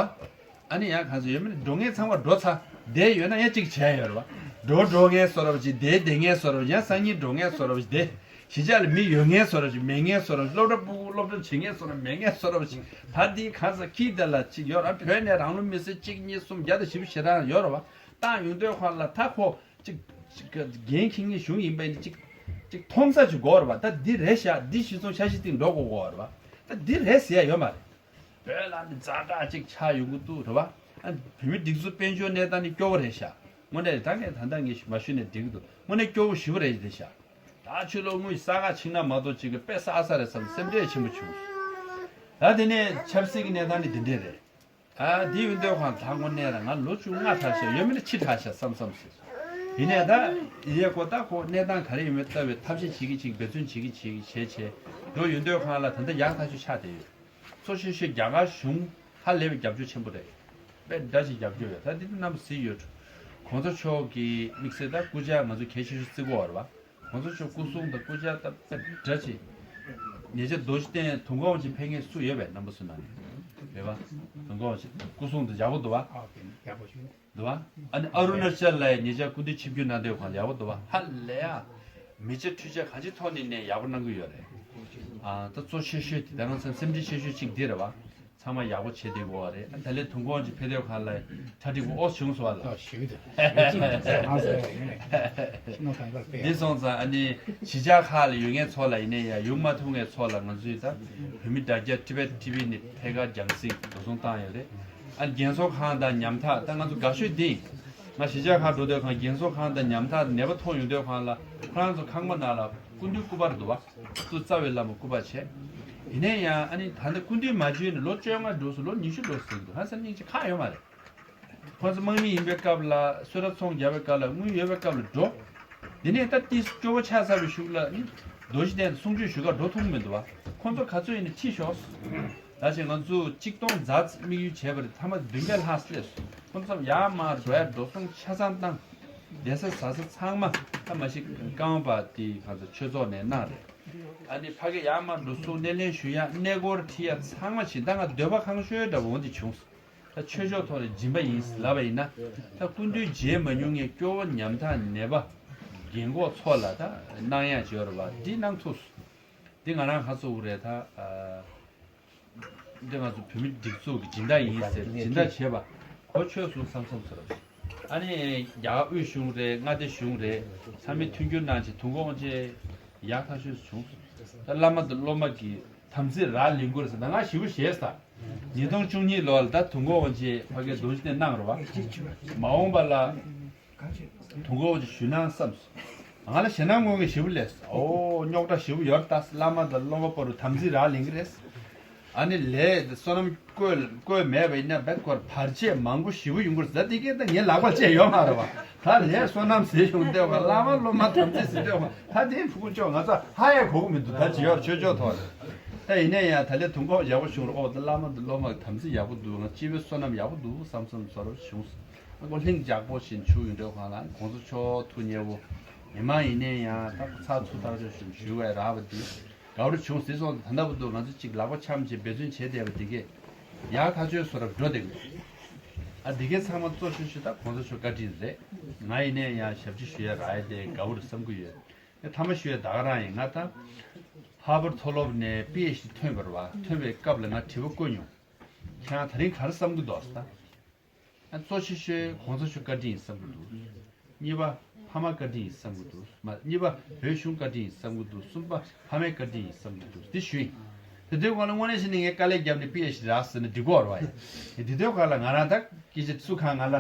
ཨ་ནི་ཡང་གང་ཟེར་ཡོད་མེད་ན་འགྲོ་མཁན་ཚང་མ་འགྲོ་ཚར། བསྡད་ཡོད་ན་ཡང་གཅིག་བྱས་ཡོད་རེད་པ། འགྲོ་འགྲོ་མཁན་བཟོ་འདྲ་པོ་ཅིག་བསྡད་བསྡད་མཁན་བཟོ་འདྲ་པོ་ཅིག་ཡང་སང་ཉིན་འགྲོ་མཁན་བཟོ་འདྲ་པོ་ཅིག་བསྡད། གཞིས་ཆགས་ལ་མི་ཡོད་མཁན་བཟོ་འདྲ་པོ་ཅིག་མེད་མཁན་བཟོ་འདྲ་པོ་ཅིག་སློབ་གྲྭ་ཕྲུ་གུ་སློབ་གྲྭ་བྱེད་མཁན་བཟོ་འདྲ་མེད་མཁན་བཟོ་འདྲ་པོ་ཅིག་ད་འདི་གང་ཟེར་ཁྱི་དེ་ལ་ཅིག་ཡོད་རེད། བོད་ནས་རང་ལོ་མི་སེར་གཅིག་གཉིས་གསུམ་བརྒྱ་དང་བཞི་བཅུ་ཞེ་གྲངས་ཡོད་རེད་པ། བཏང་ཡོང་དུས་ཁོ་ལ་ད་ཁོ་གཅིག་གཅིག་འགན་འཁྱེར་མཁན་གཞུང་ཡིན་པ་ཡིན་གཅིག་གཅིག་མཐོང་ས་ཅིག་དགོས་རེད་པ། ད་འདི་རེད་ཤག་འདི་གཞི་བཟུང་འཆར་གཞི་སྟེང་འགྲོ་དགོས་དགོས་རེད་པ། ད་འདི་རེད་ཟེར་ཡ་ཡོད་མ་རེད། བོད་ལ་ནི་ཛ་དྲག་ཅིག་ཆགས་ཡོང་གི་འདུག་རེད་པ། ཨ་བོད་མི་སྒྲིག་འཛུགས་དཔལ་འབྱོར་གནས་སྟངས་ནི་སྐྱོ་བོ་རེད་ཤག་དངོས་གནས་རེད། ད་ངས་ད་ལྟ་ངས་མ་ཞུས་ནས་འགྲིག་གི་འདུག་དངོས་གནས་སྐྱོ་བོ་ཞེ་པོ་རེད་རེད་ཤག་ད་ཕྱི་ལོགས་དངུལ་ས་ཁ་ཕྱིན་ན་མ་གཏོགས་ཅིག་གི་དཔེ་བསགས་ས་རེད་བསམ། སེམས་ཁྲལ་ཆེན་པོ་བྱུང་། ད་དེ་ནས་ཆབ་སྲིད་ཀྱི་གནས་སྟངས་ནི་འདི་འདྲས་རེད། ཨ་དེ་ཡིན་དུས་ཁོང་ད་དངོས་གནས་རང་ང་ལོ་བཅུ་ལྔ་དྲག་ཤག་ཡོད་མེད་ན་ཕྱི་དྲག་ཤག་བསམ་བསམ་ཟེར། ཡིན་ནའི་ད་ཡེ་ཁོ་ད་ཁོ་གནས་སྟངས་ག་རེ་ཡོད་མེད་ལྟ་བའི་ཐབས་ཤེས་བྱེད་ཀྱི་བྱེད་ཀྱི་འབད་བརྩོན་བྱེད་ཀྱི་བྱེད་ཀྱི་བྱས་བྱས་འགྲོ་ཡོང་དུས་ཁོང་ལ་ད་ལྟ་ཡག་ཐག་ཆོད་ཆགས་བསྡད་ཡོད། གཙོ་ཆེ་ཤོས་རྒྱ་གར་གཞུང་ཧ་ལས་པའི་རྒྱབ་སྐྱོར་ཆེན་པོ་རེད། དཔེ་འདྲ་ཞིག་རྒྱབ་སྐྱོར་ཡོད། ད་འདི་རྣམ་པ་གཟིགས་ཡོད། གོང་ས་མཆོག་གི་དམིགས་བསལ་ད་སྐུ་ཕྱྭ་ང་ཚོ་གལ་ཆེ་ཤོས་བརྩི་གི་ཡོད་རེད་པ། གོང་ས་མཆོག་སྐུ་གསུང་དང་སྐུ་ཕྱྭ་ད་དཔེ་འདྲ་ཞིག་ཉེ་ཆར་རྡོ་རྗེ་གདན་དུས་འཁོར་དབང་ཆེན་ཕེབས་མཁན་སུ་ཡོད་པས་རྣམ་པ་ཚོ་ནང་ནས། རེད་པ། དུས་འཁོར་དབང་ཕྱུག་སྐུ་གསུང་དུ་ཡག་པོ་འདུག་པ། ཨ་ཡག་པོ་ཞུ། འདུག་པ། ཨ་ནི་ཨ་རུ་ན་ཅལ་ལ་ཡ་ཉེ་ཆར་སྐུ་མདུན་ཆིབས་བསྒྱུར་གནང་དུས་སྒང་ཡག་པོ་འདུག་པ། ཧ་ལས་ཡ། མི་ཆ་འཕྲུལ་ཆ་གང་ཅིའི་ཐོག་ནས་ནས་ཡག་པོ་གནང་གི་ཡོད་རེད། ཨ་ད་གཙོ་ཆེ་ཤོས་དེ་ད་ང་ཚོ་སེམས་ཁྲལ་ཆེ་ཤོས་གཅིག་འདི་རེད་པ། ཚང་མ་ཡག་པོ་བྱེད་བསྡད་དགོས་པ་རེད། ཨ་ད་ལན་དུས་འཁོར་དབང་ཕྱུག་ཕེབས་དུས་སྒང་ལ་གྲ་སྒྲིག་པོ་ཨོ་བྱུང་སོང་བ་ལ། ཨ་ཞུ་གི་འདུག་ང་ཟེར་བ་ཡིན་ནས་ཤིང་ནོར་གང་གར་ཕེབས། འདི་སོང་ཙང་ཨ་ནི་གཞིས་ཆགས་ཁག་ལ་ཡོད་མཁན་ཚོ་ལ་ཡིན་ནའི་ཡ་ཡོང་མ་ཐུབ་མཁན་ཚོ་ལ་ང་ཚོས་ད་བོད་མི་དྲ་རྒྱ་ཊི་བེཊ་ཊི་ཝི་ནས་ཐད་ཀར་རྒྱང་སྲིང་འགྲོ་སོང་བཏང་ཡོད་རེད། ཨ་ནི་རྒན་གསོ་ཁང་དང་ཉམ་ཐག་ད་ང་ཚོ་དགའ་ཤོས་འདི། ང་གཞིས་ཆགས་ཁག་འགྲོ་དུས་སྒང་རྒན་གསོ་ཁང་དང་ཉམ་ཐག་ནད་པ་མཐོང་ཡོང་དུས་སྒང་ལ་ཁོ་རང་ཚོ་ཁང་པ་ནང་ལ་སྐུ་མདུན་སྐུ་པར་འདུག་པ། གཙོ་རྩ་བའི་བླ་མ་སྐུ་པར་བྱས། ཡིན་ནའི་ཡང་ཨ་ནི་ད་ལྟ་སྐུ་མདུན་མ་བྱོན་ནས་ལོ་བཅོ་ལྔ་འགྲོ་སོང་ལོ་ཉི་ཤུ་འགྲོ་སོང་འདུག་ཧ་སང་སྙིང་རྗེ་ཁག་ཡོད་མ་རེད། ཁོང་ཚོ་དམག་མི་ཡིན་པའི་སྐབས་ལ་གསོལ་རས་ཚོང་རྒྱག་པའི་སྐབས་ལ་དངུལ་ཡོད་པའི་སྐབས་ལ་འགྲོ། དེ་ནས་ད་ཏིས་སྐྱོ་བོ་ཆགས་ཚར་བའི་གཞུག་ལ་ནི་རྡོ་རྗེ་གདན་དུ་གསུང་ཆོས་ཞུ་གར་འགྲོ་ཐུབ་ཀྱི་མི་འདུག་པ། ཁོང་ཚོ་ག་ཚོད་ཡིན་ན་ཁྲིད་ཤོག་ད་ཆ་ང་ཚོ་གཅིག་སྟོང་ཛ་དམིགས་ཡུལ་བྱས་པ་རེད། མཐའ་མ་བདུན་བརྒྱ་ལྷག་སླེབས་སོང་། ཁོང་ཚོ་ཡར་མར་འགྲོ་ཡ་འགྲོ་སོང་ཆ་ཚང་བཏང་། བསྡད་ས་ཟ་ས་ཚང་མ་ད་མ་གཞི་རྐང་པ་དེ་ག་ཚོད་ཆོས་ཚོགས་ནས་གནང་རེད། ཨ་ནི་ཕ་གི་ཡར་མར་འགྲོ་སོང་སྣེ་ལེན་ཞུ་ཡ་གནས་སྐོར་ཁྲིད་ཡ་ཚང་མ་བྱིན། ད་ང་འདོད་པ་ཁེངས་ཤོས་འདྲ་བོ་འོང་དེ་བྱུང་སོང་། ད་ཆོས་ཕྱོགས་ཐོག་ནས་སྦྱིན་པ་ཡིན་ལབ་པ་ཡིན་ན། ད་སྐུ་མདུན་མཇལ་མ་མྱོང་མཁན་སྐྱོ་བོ་ཉམ་ཐག་ནད་པ་རྒན་གོག་ཚོ་ལ་ད་གནང་ཡ་ཅིག་ཡོད་རེད་པ། འདི་གནང་ཐུབ་སོང་། འདི་ང་རང་ཁ་གསོ་གི་རེད་ད། ཨ། འདི་ང་ཚོ་བོད་མི་སྒྲིག་འཛུགས་ཀྱི་སྦྱིན་བདག་ཡིན་ཟེར་སྦྱིན་བདག་བྱས་པ་གོ་ཆོད་སོང་བསམ་བསམ་ཚོར། ཨ་ནི་རྒྱ་གར་དབུས་གཞུང་རེད། མངའ་སྡེ་གཞུང་རེད། ཚང་མས་མཐུན་འགྱུར་གནང་བྱས་དུས་འཁོར་དབང་ཕྱུག་ཡག་ཐག་ཆོད་བྱུང་། ད་བླ་མ་དང་སློབ་མ་གི་དམ་ཚིག་རག་ལས་ཀྱི་རེད་ཟེར། ད་ང་ཞེ་པོ་ཞེད་སོང་། ཉིས་སྟོང་བཅུ་གཉིས་ལོ་ལ་ད་དུས་འཁོར་དབང་ཕྱུག་ཕ་གིར་རྡོ་རྗེ་གདན་གནང་རེད་པ། མ་འོངས་པ་ལ་དུས་འཁོར་དབང་ཕྱུག་ཞུས་ན་བསམ་སོང་། ང་ལ་ཞེད་སྣང་ངོ་མ་ཞེ་པོ་སླེབས་སོང་། ཨོ་རྙོག་དྲ་ཞེ་པོ་ཡོད་རེད་ད། བླ་མ་དང་སློབ་མ་བར་དུ་དམ་ཚིག་རག་ལས་ཀྱི་རེད། ཨ་ནི་ལས་དེ་བསོད་ནམས་བཀོད་བཀོད་མེད་པ་ཡིན་ན་བེད་ཁོར་བར་ཆད་མང་པོ་ཞེ་པོ་ཡོང་གི་རེད་ཟེར། དེ་གས་ད་ངའི་ལག་པར་བཅད་ཡོད་མ་རེད་པ། ད་ལས་བསོད་ནམས་ཟེར་ཡོང་བསྡད་པ། བླ་མ་སློབ་མ་དམ་ཚིག་ཟེར་བསྡད་པ། ད་དེ་ཕྲུ་གུ་ཅོག་ང་ཚོ་ཧ་ཡང་གོ་གི་མི་འདུག་ད་ཅི་ཡོད་ཆོས་ཕྱོགས་ཐོག་རེད། ད་ཡིན་ན་ཡང་ད་ལས་དུས་འཁོར་ཡག་པོ་བྱུང་རེད། ཨོ་ད་བླ་མ་དང་སློབ་མ་གི་དམ་ཚིག་ཡག་པོ་འདུག་ང་སྤྱི་པའི་བསོད་ནམས་ཡག་པོ་འདུག་བསམ་བསམ་ཚོར་བ་བྱུང་སོང་། ཨ་ཁོ་ལྷིང་འཇགས་པོ་ཞིག་བྱུང་ཡོང་དུས་སྒང་ལ་གོང་ས་མཆོག་ཐུགས་མཉེས་པོ། མི་མང་ཡིན་ནའི་ཡང་ད་ཚགས་ཚུད་ཐག་ཆོད་ཞིག་ཞུ་བའི་རག་པ་འདི་དགའ་པོ་བྱུང་ཟེར་སོང་། ད་ལྟ་བར་དུ་ང་ཚོ་གཅིག་ལག་པ་འཆམ་བྱས་འབད་བརྩོན་བྱས་བསྡད་པ་འདི་གས་ཡག་ཐག་ཆོད་བཟོ་འདྲ་འགྲོ་བསྡད་ཀྱི་ཡོད། ཨ་འདི་གས་ཚང་མ་གཙོ་ཤོས་ཤོས་ད་གོང་ས་མཆོག་བཀའ་དྲིན་རེད། ང་ཡིན་ནའི་ཡང་ཞབས་ཕྱི་ཞུ་ཡ་རག་ཡ་དེ་དགའ་པོ་རེད་བསམ་གྱི་ཡོད། ཨེ་མཐའ་མ་ཞུ་ཡ་ད་ག་རང་ཡིན། ང་ད་ཧར་བར་མཐོ་སློབ་ནས་པི་ཨེཆ་ཌི་ཐོན་པ་རེད་པ། ཐོན་པའི་སྐབས་ལ་ང་དྲི་བ་བཀོད་མྱོང་། ཁྱེད་རང་ད་རིང་ག་རེ་བསམ་གྱི་འདུག་ཟེར་ད། ཨ་གཙོ་ཆེ་ཤོས་གོང་ས་མཆོག་བཀའ་དྲིན་ཡིན་བསམ་གྱི་འདུག་གཉིས་པ་ཕ་མ་བཀའ་དྲིན་ཡིན་བསམ་གྱི་འདུག་མ་གཉིས་པ་བོད་གཞུང་བཀའ་དྲིན་ཡིན་བསམ་གྱི་འདུག་གསུམ་པ་ཕ་མའི་བཀའ་དྲིན་ཡིན་བསམ་གྱི་འདུག་འདི་ཞུས་ཡིན། དེ་དུས་སྒང་ལ་དངོས་གནས་བྱས་ན་ངས་དཀའ་ལས་བརྒྱབ་ནས་པི་ཨེཆ་ཌི་རག་ཟེར་ན་འགྲིག་གི་རེད་པ། དེ་དུས་སྒང་ལ་ང་རང་ད་སྐད་ཆ་སུ་གང་ང་ལ་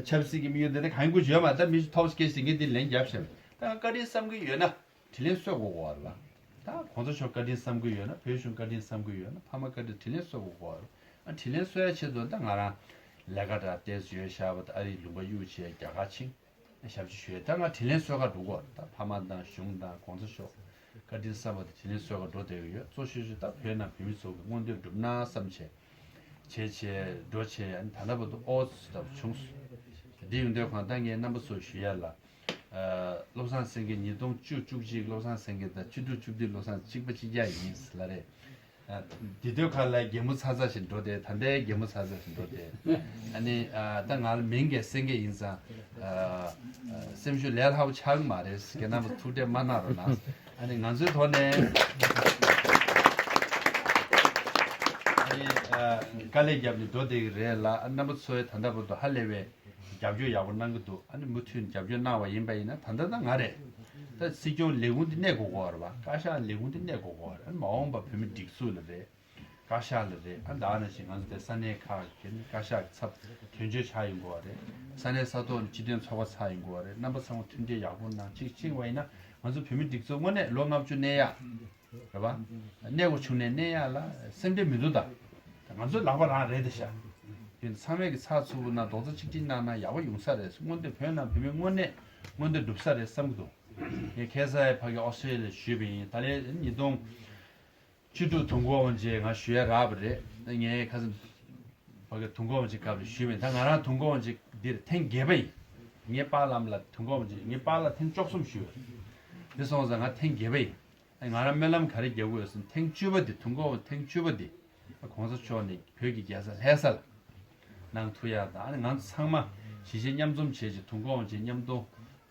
ཆབ་སྲིད་ཀྱི་དམིགས་ཡུལ་དེ་འདྲ་གང་དགོས་ཡོད་མ་རེད། ད་མི་ཐོབ་སྐད་ཆ་ངས་འདི་ལན་བརྒྱབ་ཤག་ད་ང་བཀའ་དྲིན་བསམ་གྱི་ཡོད་ན། དྲིན་ལན་གསོ་དགོས་ཀྱི་རེད་པ། ད་གོང་ས་མཆོག་བཀའ་དྲིན་བསམ་གྱི་ཡོད་ན། བོད་གཞུང་བཀའ་དྲིན་བསམ་གྱི་ཡོད་ན། ཕ་མ་བཀའ་དྲིན། དྲིན་ལན་གསོ་དགོས་ཀྱི་རེད་པ། ཨ་དྲིན་ལན་གསོ་ཡ་ཆེད་དུ་ད་ང་རང་ལས་ཀ་འདྲ་ཏོག་ཙམ་ཡོད་ཤག་པ། ད་ཨ་རིའི་ལུང་པ་གཡུག་བྱས་རྒྱ་གར་ཕྱིན། ཞབས་ཕྱི་ཞུས། ད་ང་དྲིན་ལན་གསོ་ག་འགྲོ་གི་རེད། ད་ཕ་མ་དང་གཞུང་དང་གོང་ས་མཆོག་བཀའ་དྲིན་བསམ་པ་དང་དྲིན་ལན་གསོ་ག་འགྲོ་བསྡད་ཀྱི་ཡོད། གཙོ་ཆེ་ཤོས་ད་བོད་ནང་བོད་མི་ཚོ་གི་མངོན་འདོད་འགྲུབ་ན་བསམ་བྱས། བྱས་བྱས་འགྲོ་བྱས། ཨ་ནི་ད་ལྟ་བར་དུ་ཨོ་ཙི་ཙི་ལྟ་བུ་བྱུང་སོང་། འདི་ཡོང་དུས་སྒང་ད་ངས་རྣམ་པ་ཚོར་ཞུ་ཡ་ལ། ཨ་བློ་བཟང་སེང་གེ་ཉིས་སྟོང་བཅུ་བཅུ་གཅིག་བློ་བཟང་སེང་གེ་དང་བཅུ་དྲུག་བཅུ་བདུན་བློ་བཟང་གཅིག་པ་གཅིག་རྐྱང་ཡིན་ལབ་རེད། ཨ་འདི་དུས་སྒང་ལ་རྒན་མོ་ཚ་ཚ་ཞིག་འགྲོ་བསྡད། ད་ལྟའི་རྒན་མོ་ཚ་ཚ་ཞིག་འགྲོ་བསྡད། ཨ་ནི་ཨ་ད་ང་ལ་མིང་གི་སེང་གེ་ཡིན་ཙང་། ཨ་ཨ་སེམས་ཤུགས་ལས་སླ་པོ་ཆགས་ཀྱི་མ་རེད། ཁྱེད་རྣམ་པ་ཐུགས་ཁྲལ་མ་གནང་རོགས་གནང་། ཨ་ནི་ང་ཚོའི་ཐོག་ནས་ཨ་ནི་ཨ་དཀའ་ལས་བརྒྱབ་ནས་འགྲོ་བསྡད་ཀྱི་རེད་ལ། ཨ་རྣམ་པ་ཚོས་ད་ལྟ་བར་དུ་ཧ་ལས་པའི་རྒྱབ་སྐྱོར་ཡག་པོ་གནང་གི་འདུག་ཨ་ནི་མུ་མཐུད་རྒྱབ་སྐྱོར་གནང་བ་ཡིན་པ་ཡིན་ན། ད་ལྟ་ད་ང་རེད། ད་སྲིད་སྐྱོང་ལས་ཁུངས་འདི་གནས་དགོས་ཀྱི་ཡོད་རེད་པ། བཀའ་ཤག་ལས་ཁུངས་འདི་གནས་དགོས་ཀྱི་ཡོད་རེད། ཨ་ནི་མ་འོངས་པ་བོད་མི་སྒྲིག་འཛུགས་ལ་རེད། བཀའ་ཤག་ལ་རེད། ཨ་ནི་ད་ནང་བཞིན་ང་ཚོ་དེ་ས་གནས་ཁག་གི་བཀའ་ཤག་གི་ཚབ་དོན་གཅོད་ཆགས་ཡོང་གི་ཡོད་རེད། ས་གནས་ས་ཐོག་ནས་སྤྱི་མཐུན་ཚོགས་པ་ཚར་ཡོང་གི་ཡོད་རེད། རྣམ་པ་ཚང་མ་མཐུན་སྒྲིལ་ཡག་པོ་གནང་། གཅིག་བྱུང་བ་ཡིན་ན་ང་ཚོ་བོད་མི་སྒྲིག་འཛུགས་དངོས་གནས་ལོ་ལྔ་བཅུ་གནས་ཡག་རེད་པ། གནས་དགོས་བྱུང་ནས་གནས་ཡག་ལ་སེམས་ཁྲལ་མི་འདུག་ད་ང་ཚོའི་ལག་པ་རང་རེད་དེ་ཤག་དེ་ཚང་མས་ཀྱི་ཚགས་ཚུད་པོ་གནང་། རྡོག་རྩ་གཅིག་སྒྲིལ་གནང་ན་ཡག་པོ་ཡོང་ས་རེད། མངོན་འདོད་བོད་ནང་བོད་མི་དངོས་གནས་མངོན་འདོད་འགྲུབ་ས་རེད་བསམ་གྱི་འདུག་ངས་ཁ་སང་ཡ་ཕ་གི་ཨོ་སི་ཀྲི་ལི་ཡ་ལ་ཞུས་པ་ཡིན། ད་ལན་ཉིས་སྟོང་བཅུ་དྲུག་དུས་འཁོར་དབང་ཕྱུག་ང་ཞུ་ཡ་རག་པ་རེད། ངས་ཁ་སང་ཕ་གི་དུས་འཁོར་དབང་ཕྱུག་སྐབས་ལ་ཞུས་པ་ཡིན། ད་ང་རང་དུས་འཁོར་དབང་ཕྱུག་འདིར་ཐེངས་བརྒྱད་པ་ཡིན། ངའི་པཱ་ལགས་ལ་དུས་འཁོར་དབང་ཕྱུག་ངའི་པཱ་ལགས་ཐེངས་བཅུ་གསུམ་ཞུས་པ་རེད། དེ་སོང་ཙང་ང་ཐེངས་བརྒྱད་པ་ཡིན། ང་རང་སྨོན་ལམ་ག་རེ་རྒྱག་གི་ཡོད་ཟེར་ན། ཐེངས་བཅུ་པ་འདི། དུས་འཁོར་དབང་ཕྱུག་ཐེངས་བཅུ་པ་འདི་ གོང་ས་མཆོག་ནས་བོད་ཀྱི་རྒྱལ་ས་ལྷ་ས་ལ་གནང་ཐུབ་ཡག་དང་། ཨ་ནི་ང་ཚོ་ཚང་མ་གཞིས་བྱེས་མཉམ་འཛོམས་བྱས་ཀྱི་དུས་འཁོར་དབང་ཆེན་མཉམ་དུ་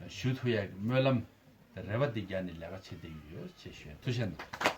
ཞུ་ཐུབ་ཡག་གི་སྨོན་ལམ་དང་རེ་བ་འདི་རྒྱ་ནས་ལས་ཀ་བྱེད་བསྡད་ཀྱི་ཡོད་ཅེས་ཞུ་ཡ། ཐུགས་རྗེ་གནང་།